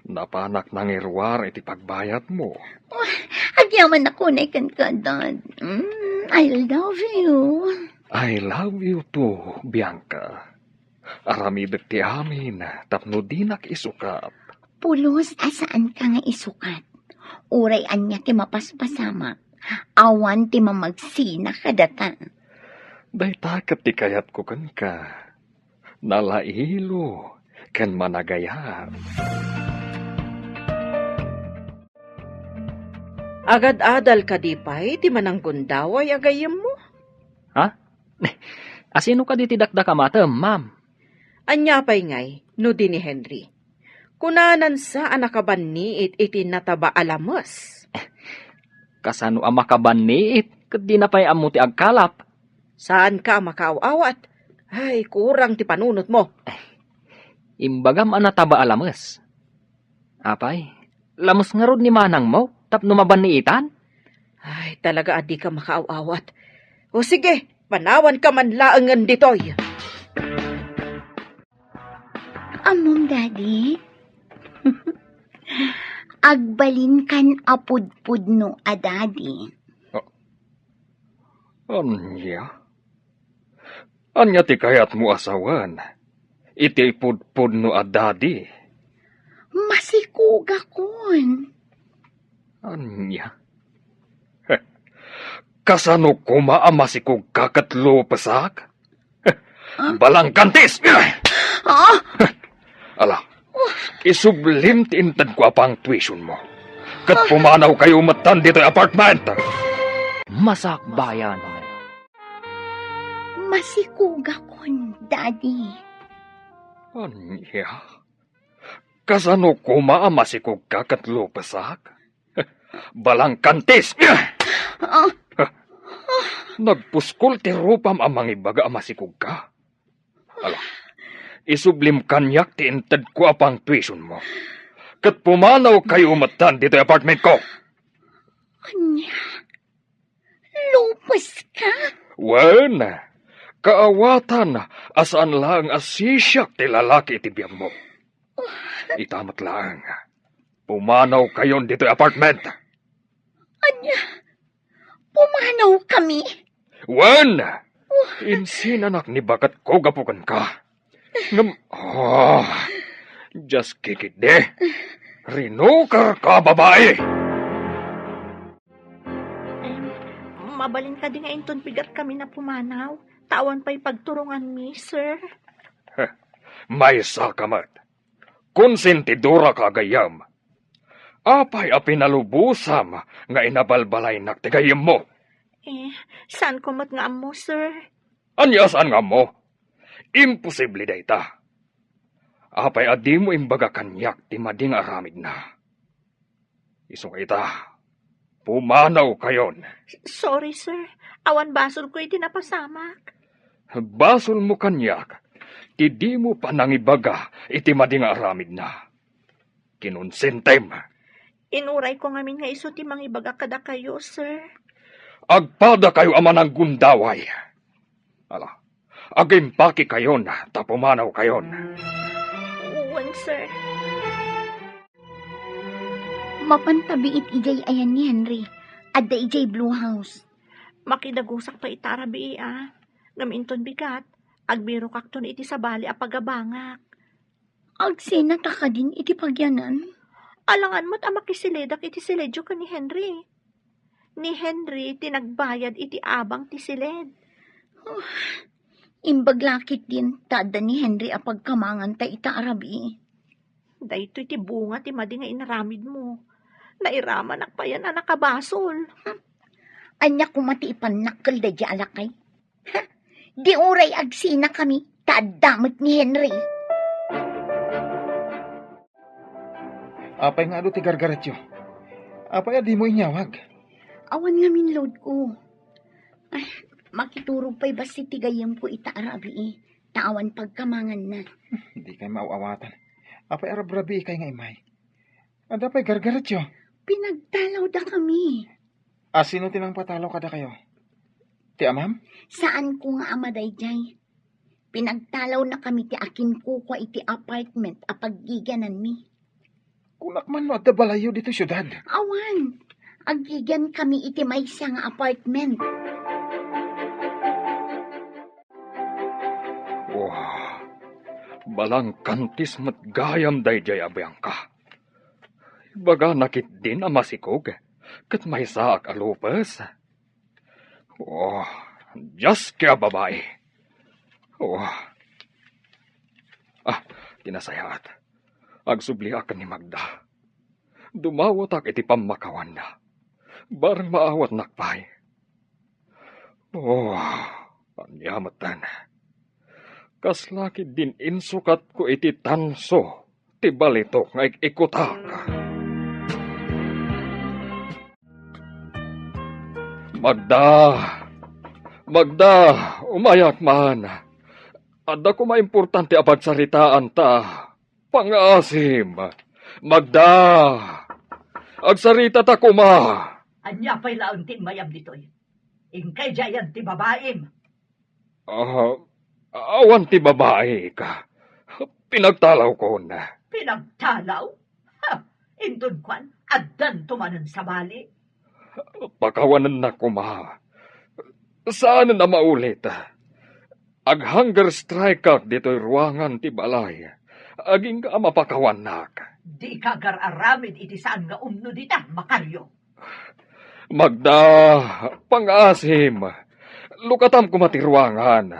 Napanak nangiruar iti pagbayadmo. Oh, agyamanak unay kenka, Dad. Mm, I love you. I love you too, Bianca. Aramidek ti amin tapno dinak isukat. Pulos a saanka nga isukat. Uray ania ti mapaspasamak, awan ti mamagsina kadata. Dayta ket ti kayatko kenka. Nalailo ken managayat. Agad-adal kadi pay ti mananggundaway a gayyemmo? Ha? Asino kadi ti dakdakamatem, ma'am? Ania pay ngay no di ni Henry? Kunanansa a nakabanniit iti nataba a lames. Kasano a makabanniit ket dina pay ammo ti agkalap? Saanka a makaaw-awat. Ay, kurang ti panunotmo. Imbagam a nataba a lames. Apay, lames ngarud ni manangmo tapno mabanniitan? Ay, talaga a dika makaaw-awat. O sige, panawanka man laengen ditoy. Ammom, Daddy? Agbalinkan a pudpudno a Daddy. Ah, ania? Ania ti kayatmo a sawen iti pudpudno a Daddy? Masikugakon. Ania? Kasano koma a masikogka ket lupesak? Balangkantis! Ah! Ala, isublim ti intedko a pangtuitionmo. Ket pumanawkayo metten ditoy apartment! Masakbayan. Masikogakon, Daddy. Ania? Kasano koma a masikogka ket lupesak? Balangkantis! Ah! Nagpuskol ti rupam a mangibaga a masikogka. Ala, isublim kaniak ti intedko a pangtuitionmo. Ket pumanawkayo metten ditoy apartmentko. Ania? Lupeska? Wen, kaawatan a saan laeng a sisiak ti lalaki iti biagmo. Ita met laeng, pumanawkayon ditoy apartment. Ania? Pumanawkami? Wen, insinanak ni baketko gapu kenka. Ngem, ah, just kikiddi. Rinukerka, babai! Em, mabalin kadi nga inton bigat kami a pumanaw, ta awan pay pagturonganmi, sir? Heh, maysaka met. Konsentidoraka a gayyem. Apay a pinalubosam nga inabalbalaynak ti gayyemmo? Eh, saanko met nga ammo, sir. Ania a saan nga ammo? Imposible dayta. Apay a dimo imbaga kaniak ti madi nga aramidna? Isu nga ita, pumanawkayon. Sorry, sir. Awan basolko iti napasamak. Basolmo kaniak ti dimo panangibaga iti madi nga aramidna. Kinonsentem. Inurayko ngamin nga isu ti mangibaga kadakayo, sir. Agpadakayo a mananggundaway. Ala, agimpakekayon ta pumanawkayon. Wen, sir. Mapan ta biit idiay ayan ni Henry. Adda idiay Blue House. Makidagusak pay ita a rabii, a. Ngem inton bigat, agbirokakton iti sabali a pagabangak. Agsina ta kadin iti pagyanan? Alangan met a makisiledak iti siledyo ken ni Henry. Ni Henry ti nagbayad iti abang ti siled. Imbag la ketdin ta adda ni Henry a pagkamanganta ita a rabii. Daytoy ti bunga ti madi nga inaramidmo. Nairamanak payen a nakabasol. Hmm. Ania koma ti ipannak kel daydiay a lakay? Ha? Di uray agsinakami, ta adda met ni Henry. Apay nga adu ti gargaretyo? Apay a dimo inyawag? Awan ngamin loadko. Ay, makiturog pay bassit ti gayyemko ita a rabii, ta awan pagkamanganna. Dikay maaw-awatan. Apay a rabrabiikay nga immay? Adda pay gargaretyo? Pinagtalawdakami. A, sino ti nangpatalaw kadakayo? Ti amam? Saanko nga ama daydiay. Pinagtalawnakami ti akinkukua iti apartment a paggigiananmi. Kunak man no adda balayyo ditoy siudad? Awan. Aggigiankami iti maysa nga apartment. Wah, balangkantis met gayam daydiay a Bianca. Ibagana ketdin a masikog, ket maysaak a lupes. Oh, diaske a babai. Oh. Ah, ti nasayaat. Agsubliak ken ni Magda. Dumawatak iti pammakawanna. Bareng maawatnak pay. Oh, ania metten. Kasla ketdin insukatko iti tanso ti balitok nga ik-ikutak. Magda! Magda! Umayak man! Adda koma importante a pagsaritaan ta. Pangaasim! Magda! Agsaritata koma! Ania pay laeng ti immayam ditoy? Inkay diayan ti babaim? Ah, awan ti babaik. Pinagtalawkon. Pinagtalaw? Ha! Inton kuan, addanto manen sabali. Pakawanennak koma. Saanen a maulit. Ag-hunger strikeak ditoy ruangan ti balay. Agingga a mapakawannak. Dika agar-aramid iti saan nga umno dita, Macario. Magda, pangaasim, lukatam koma ti ruangan,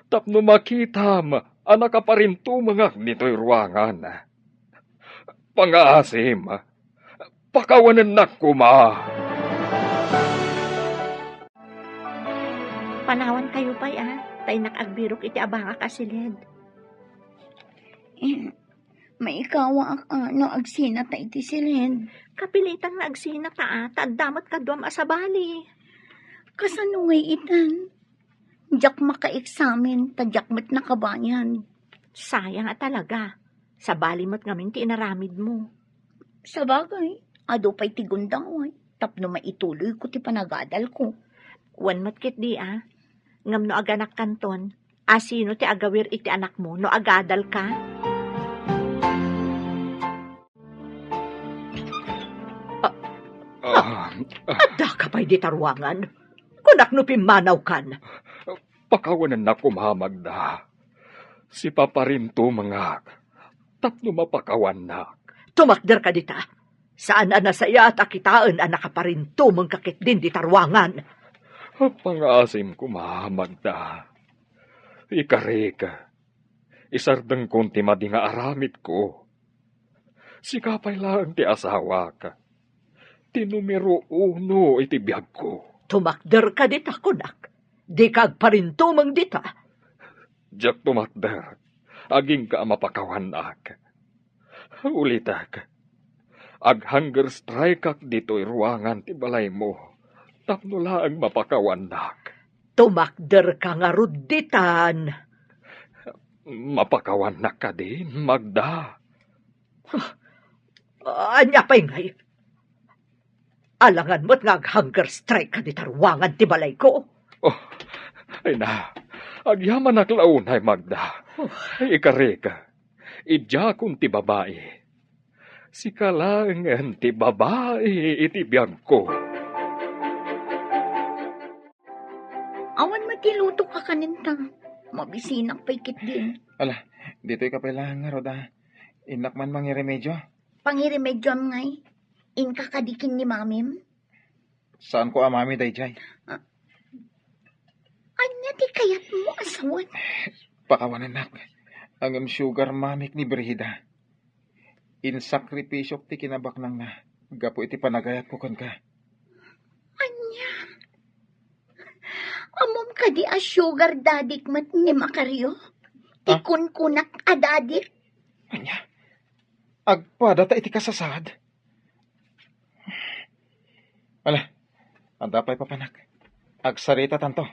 tapno makitam a nakaparintumengak ditoy ruangan. Pangaasim, pakawanennak koma. Panawankayo pay, a, ta innak agbirok iti abangak a siled. Eh, maikawaak, a, no agsinata iti siled. Kapilitan nga agsinata, a, ta adda met kaduam a sabali. Kasano ngay itan? Diak makaeksamen, ta diak met nakabayad. Sayang a talaga. Sabali met ngamin ti inaramidmo. Sabagay, adu pay ti gundaway tapno maituloyko ti panagadalko. Wen met ketdi, a. Ngem no aganakkanton, asino ti agawir iti anakmo no agadalka? Ah, ah. Addaka pay dita ruangan? Kunak no pimmanawkan. Pakawanennak koma, Magda. Sipaparintumengak tapno mapakawannak. Tumakderka dita. Saan a nasayaat a kitaen a nakaparintumengka ketdin dita ruangan. Pangaasim koma, Magda. Ikarik, isardengkon ti madi nga aramidko. Sika pay laeng ti asawak, ti numero uno iti biagko. Tumakderka dita, kunak. Dika agparintumeng dita. Diak tumakder, agingga a mapakawannak. Ulitek, ag-hunger strike-ak ditoy ruangan ti balaymo tapno laeng mapakawannak. Tumakderka ngarud ditan. Mapakawannak kadin, Magda? Huh. Ania pay ngay? Alangan met nga ag-hunger strike ka dita ruangan ti balayko. Oh, ay na, agyamanak la unay, Magda. Oh. Ay, ikarik, idiakon ti babai. Sika laengen ti babai iti biagko. Awan met ti lutok a kanen ta. Mabisinak pay ketdin. Ala, ditoy ka pay laeng ngarud, a. Innak man mangiremedio. Pangiremedioam ngay? Inka kadi ken ni mamim? Saanko a mami daydiay. Ah. Ania ti kayatmo a sawen? Pakawanennak. Ngem sugar mamik ni Brigida. Insakripisyok ti kinabaknangna gapu iti panagayatko kenka. Ania? Ammom kadi a sugar daddy-k met ni Macario? Ti Ah? kunkunak a daddy-k? Ania? Agpadata iti kasasaad? Ala, adda pay papanak. Agsaritatanto.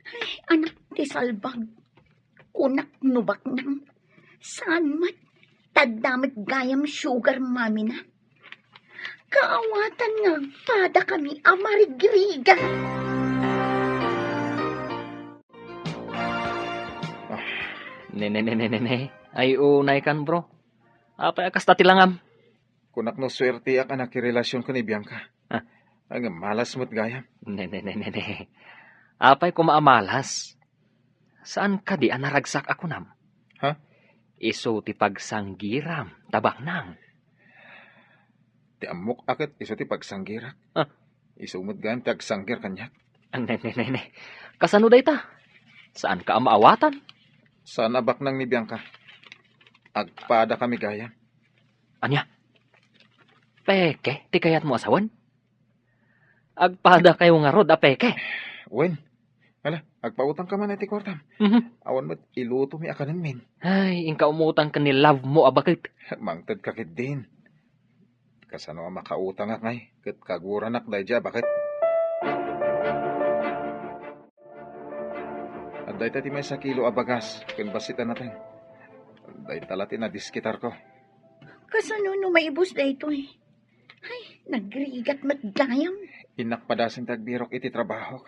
Ay, anak ti salbag. Kunak no baknang. Saan met? Ta adda met gayam sugar mamina. Kaawatan nga agpadakami a marigrigat. Ah. Ne, ne, ne, ne, ne, ne. Ay, unay kan, bro. Apay a kasta ti langam? Kunak no suerteak a nakirelasion ken ni Bianca. Ah. Ngem malas met gayam. Ne, ne, ne, ne, ne. Apay koma a malas? Saan kadi a naragsak a kunam? Ha? Isu ti pagsanggiram, ta baknang. Ti ammok a ket isu ti pagsanggirak. Ah. Isu met gayam ti agsanggir kaniak. Ah, ne, ne, ne, ne. Kasano dayta? Saanka a maawatan? Saan a baknang ni Bianca. Agpadakami gayam. Ania? Peke ti kayatmo a sawen? Agpadakayo ngarud a peke? Wen. Ala, agpautangka man iti kuartam. Mhm. Awan met ilutomi a kanenmin. Ay, inka umutang ken ni love mo a baket. Mangtedka ketdin. Kasano a makautangak ngay ket kaguranak daydiay a baket? Adda ita ti maysa kilo a bagas ken bassit a nateng. Dayta la ti nadiskitarko. Kasano no maibus daytoy? Ay, nagrigat met gayam. Innak padasen ti agbirok iti trabahok.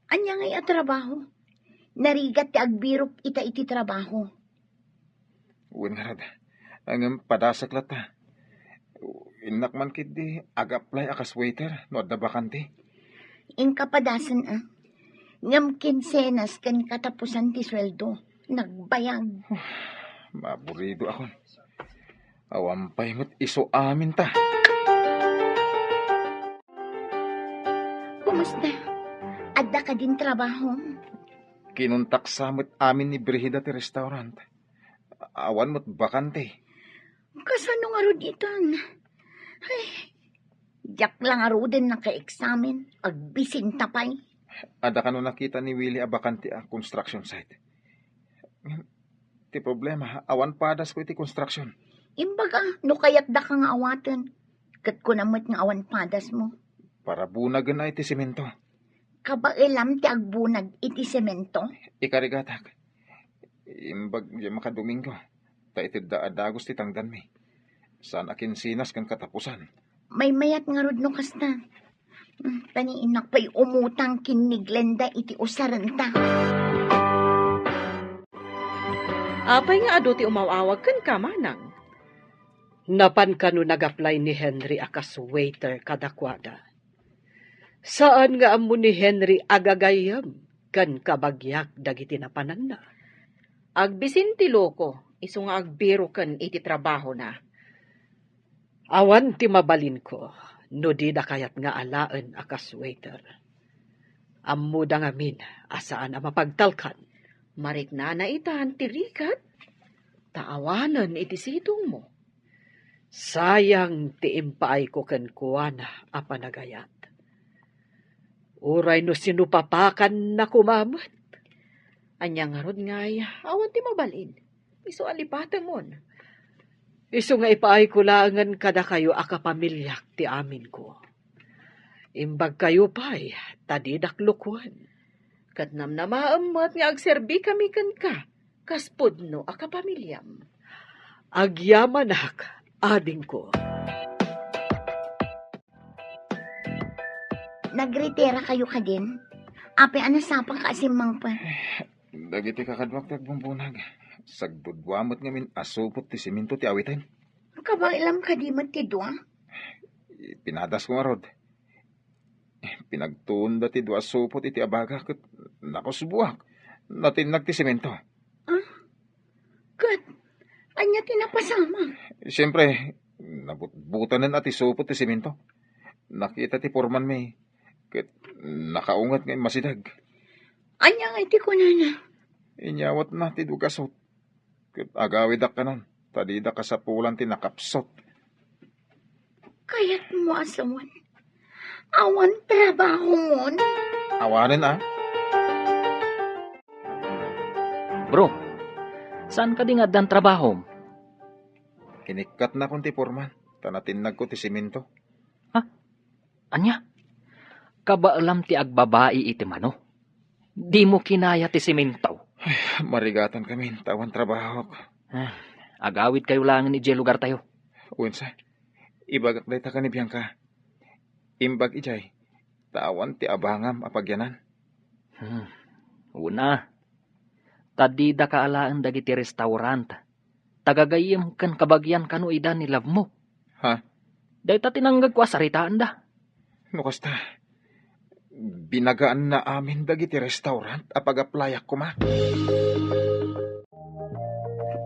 Ania ngay a trabaho? Narigat ti agbirok ita iti trabaho. Wen ngarud. Ngem padasek latta. Innak man ketdi ag-apply a kas waiter no adda bakante. Inka padasen, a. Ngem kinsenas ken katapusan ti sueldo, nagbayag. Maburidoakon. Awan pay met isu aminta. Basta, adda kadin trabaho? Kinuntaksa met amin ni Brigida ti restaurant. Awan met bakante. Kasano ngarud itan? Ay, diak la ngaruden nakaeksamen. Agbisinta pay. Adda kano nakita ni Willie a bakante a construction site? Ti problema, awan padasko iti construction. Imbaga, no kayatdaka nga awaten, ket kuna met nga awan padasmo. Para bunagen iti semento. Kabaelam ti agbunag iti semento? Ikarigatak. Imbag diay makadomingo, ta itedda a dagus ti tangdanmi. Saan a kinsinas ken katapusan. Maymayat ngarud no kasta. Hmm, paniinak pay umutang ken ni Glenda iti usarenta. Apay nga adu ti umaw-awag kenka, manang? Napan kano nag-apply ni Henry a kas waiter kadakuada. Saan nga ammo ni Henry a gagayyem ken kabagiak dagiti napananna. Agbisin ti loko, isu nga agbiroken iti trabahona. Awan ti mabalinko no dida kayat nga alaen a kas waiter. Ammoda ngamin a saan a mapagtalkan. Mariknana itan ti rigat, ta awanen iti situngmo. Sayang ti impaayko kenkuana a panagayat. Uray no sinupapakanna koma met. Ania ngarud ngay, awan ti mabalin. Isu a lipatemon. Isu nga ipaayko laengen kadakayo a kapamiliak ti aminko. Imbagkayo pay, ta didak lukuen. Ket namnamaem met nga agserbikami kenka, kas pudno a kapamiliam. Agyamanak, adingko. Nagritira kayo kadin? Apay a nasapak ka a simmangpet? Dagiti kakaduak ti agbumbunag. Sagdudua met ngamin a supot ti semento ti awiten. Kabaelam kadi met ti dua? Pinadasko ngarud. Pinagtuonda ti dua a supot iti abaga ket nakusbuak. Natinnag ti semento. Ah? Ket ania ti napasamak? Siempre, nabutbutanen a ti supot ti semento. Nakita ti pormanmi ket nakaunget nga immasideg. Ania ngay ti kunana? Inyawatna ti dua gasut. Ket agawidak kanon, ta dida kasapulan ti nakapsut. Kayatmo a sawen, awan trabahomon? Awanen a. Bro, saan kadi nga addan trabahom? Inikkatnakon ti porman, ta natinnagko ti semento. Ha? Ania? Kabaelam ti agbabai iti mano? Dimo kinaya ti semento? Ay, marigatan kami, ta awan trabahok. Ah, agawidkayo laengen idiay lugartayo. Wensa, ibagak dayta ken ni Bianca. Imbag idiay, ta awan ti abangam a pagyanan. Hmm. Una, ta dida kaalaen dagiti restaurant. Tagagayyem ken kabagian kano ida ni love mo. Ha? Dayta ti nangngegko a saritaenda. No kasta, binagaanna amin dagiti restaurant a pag-applyak koma.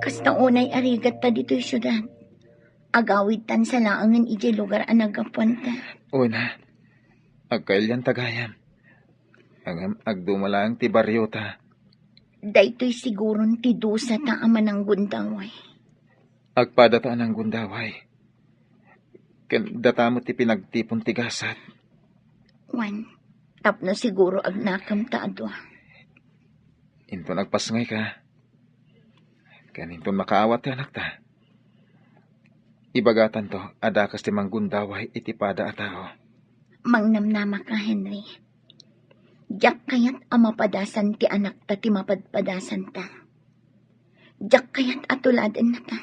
Kasta unay a rigatta ditoy siudad. Agawidtan sa laengen idiay lugar a naggapuanta. Una, agkailianta gayam. Ngem agduma laeng ti bariota. Daytoy siguron ti dusata a mananggundaway. Agpadata a nanggundaway. Ken data met ti pinagtipon ti gasat. Wen, tapno siguro agnakamta a dua. Inton agpasngayka, ken inton makaawat ti anakta, ibagatanto a dakes ti manggundaway iti pada a tao. Mangnamnamaka, Henry. Diak kayat a mapadasan ti anakta ti mapadpadasanta. Diak kayat a tuladennata.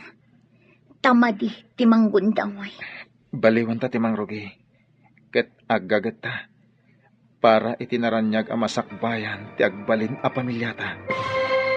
Ta madi ti manggundaway. Baliwanta ti mangrugi, ket aggagetta para iti naraniag a masakbayan ti agbalin a pamiliata.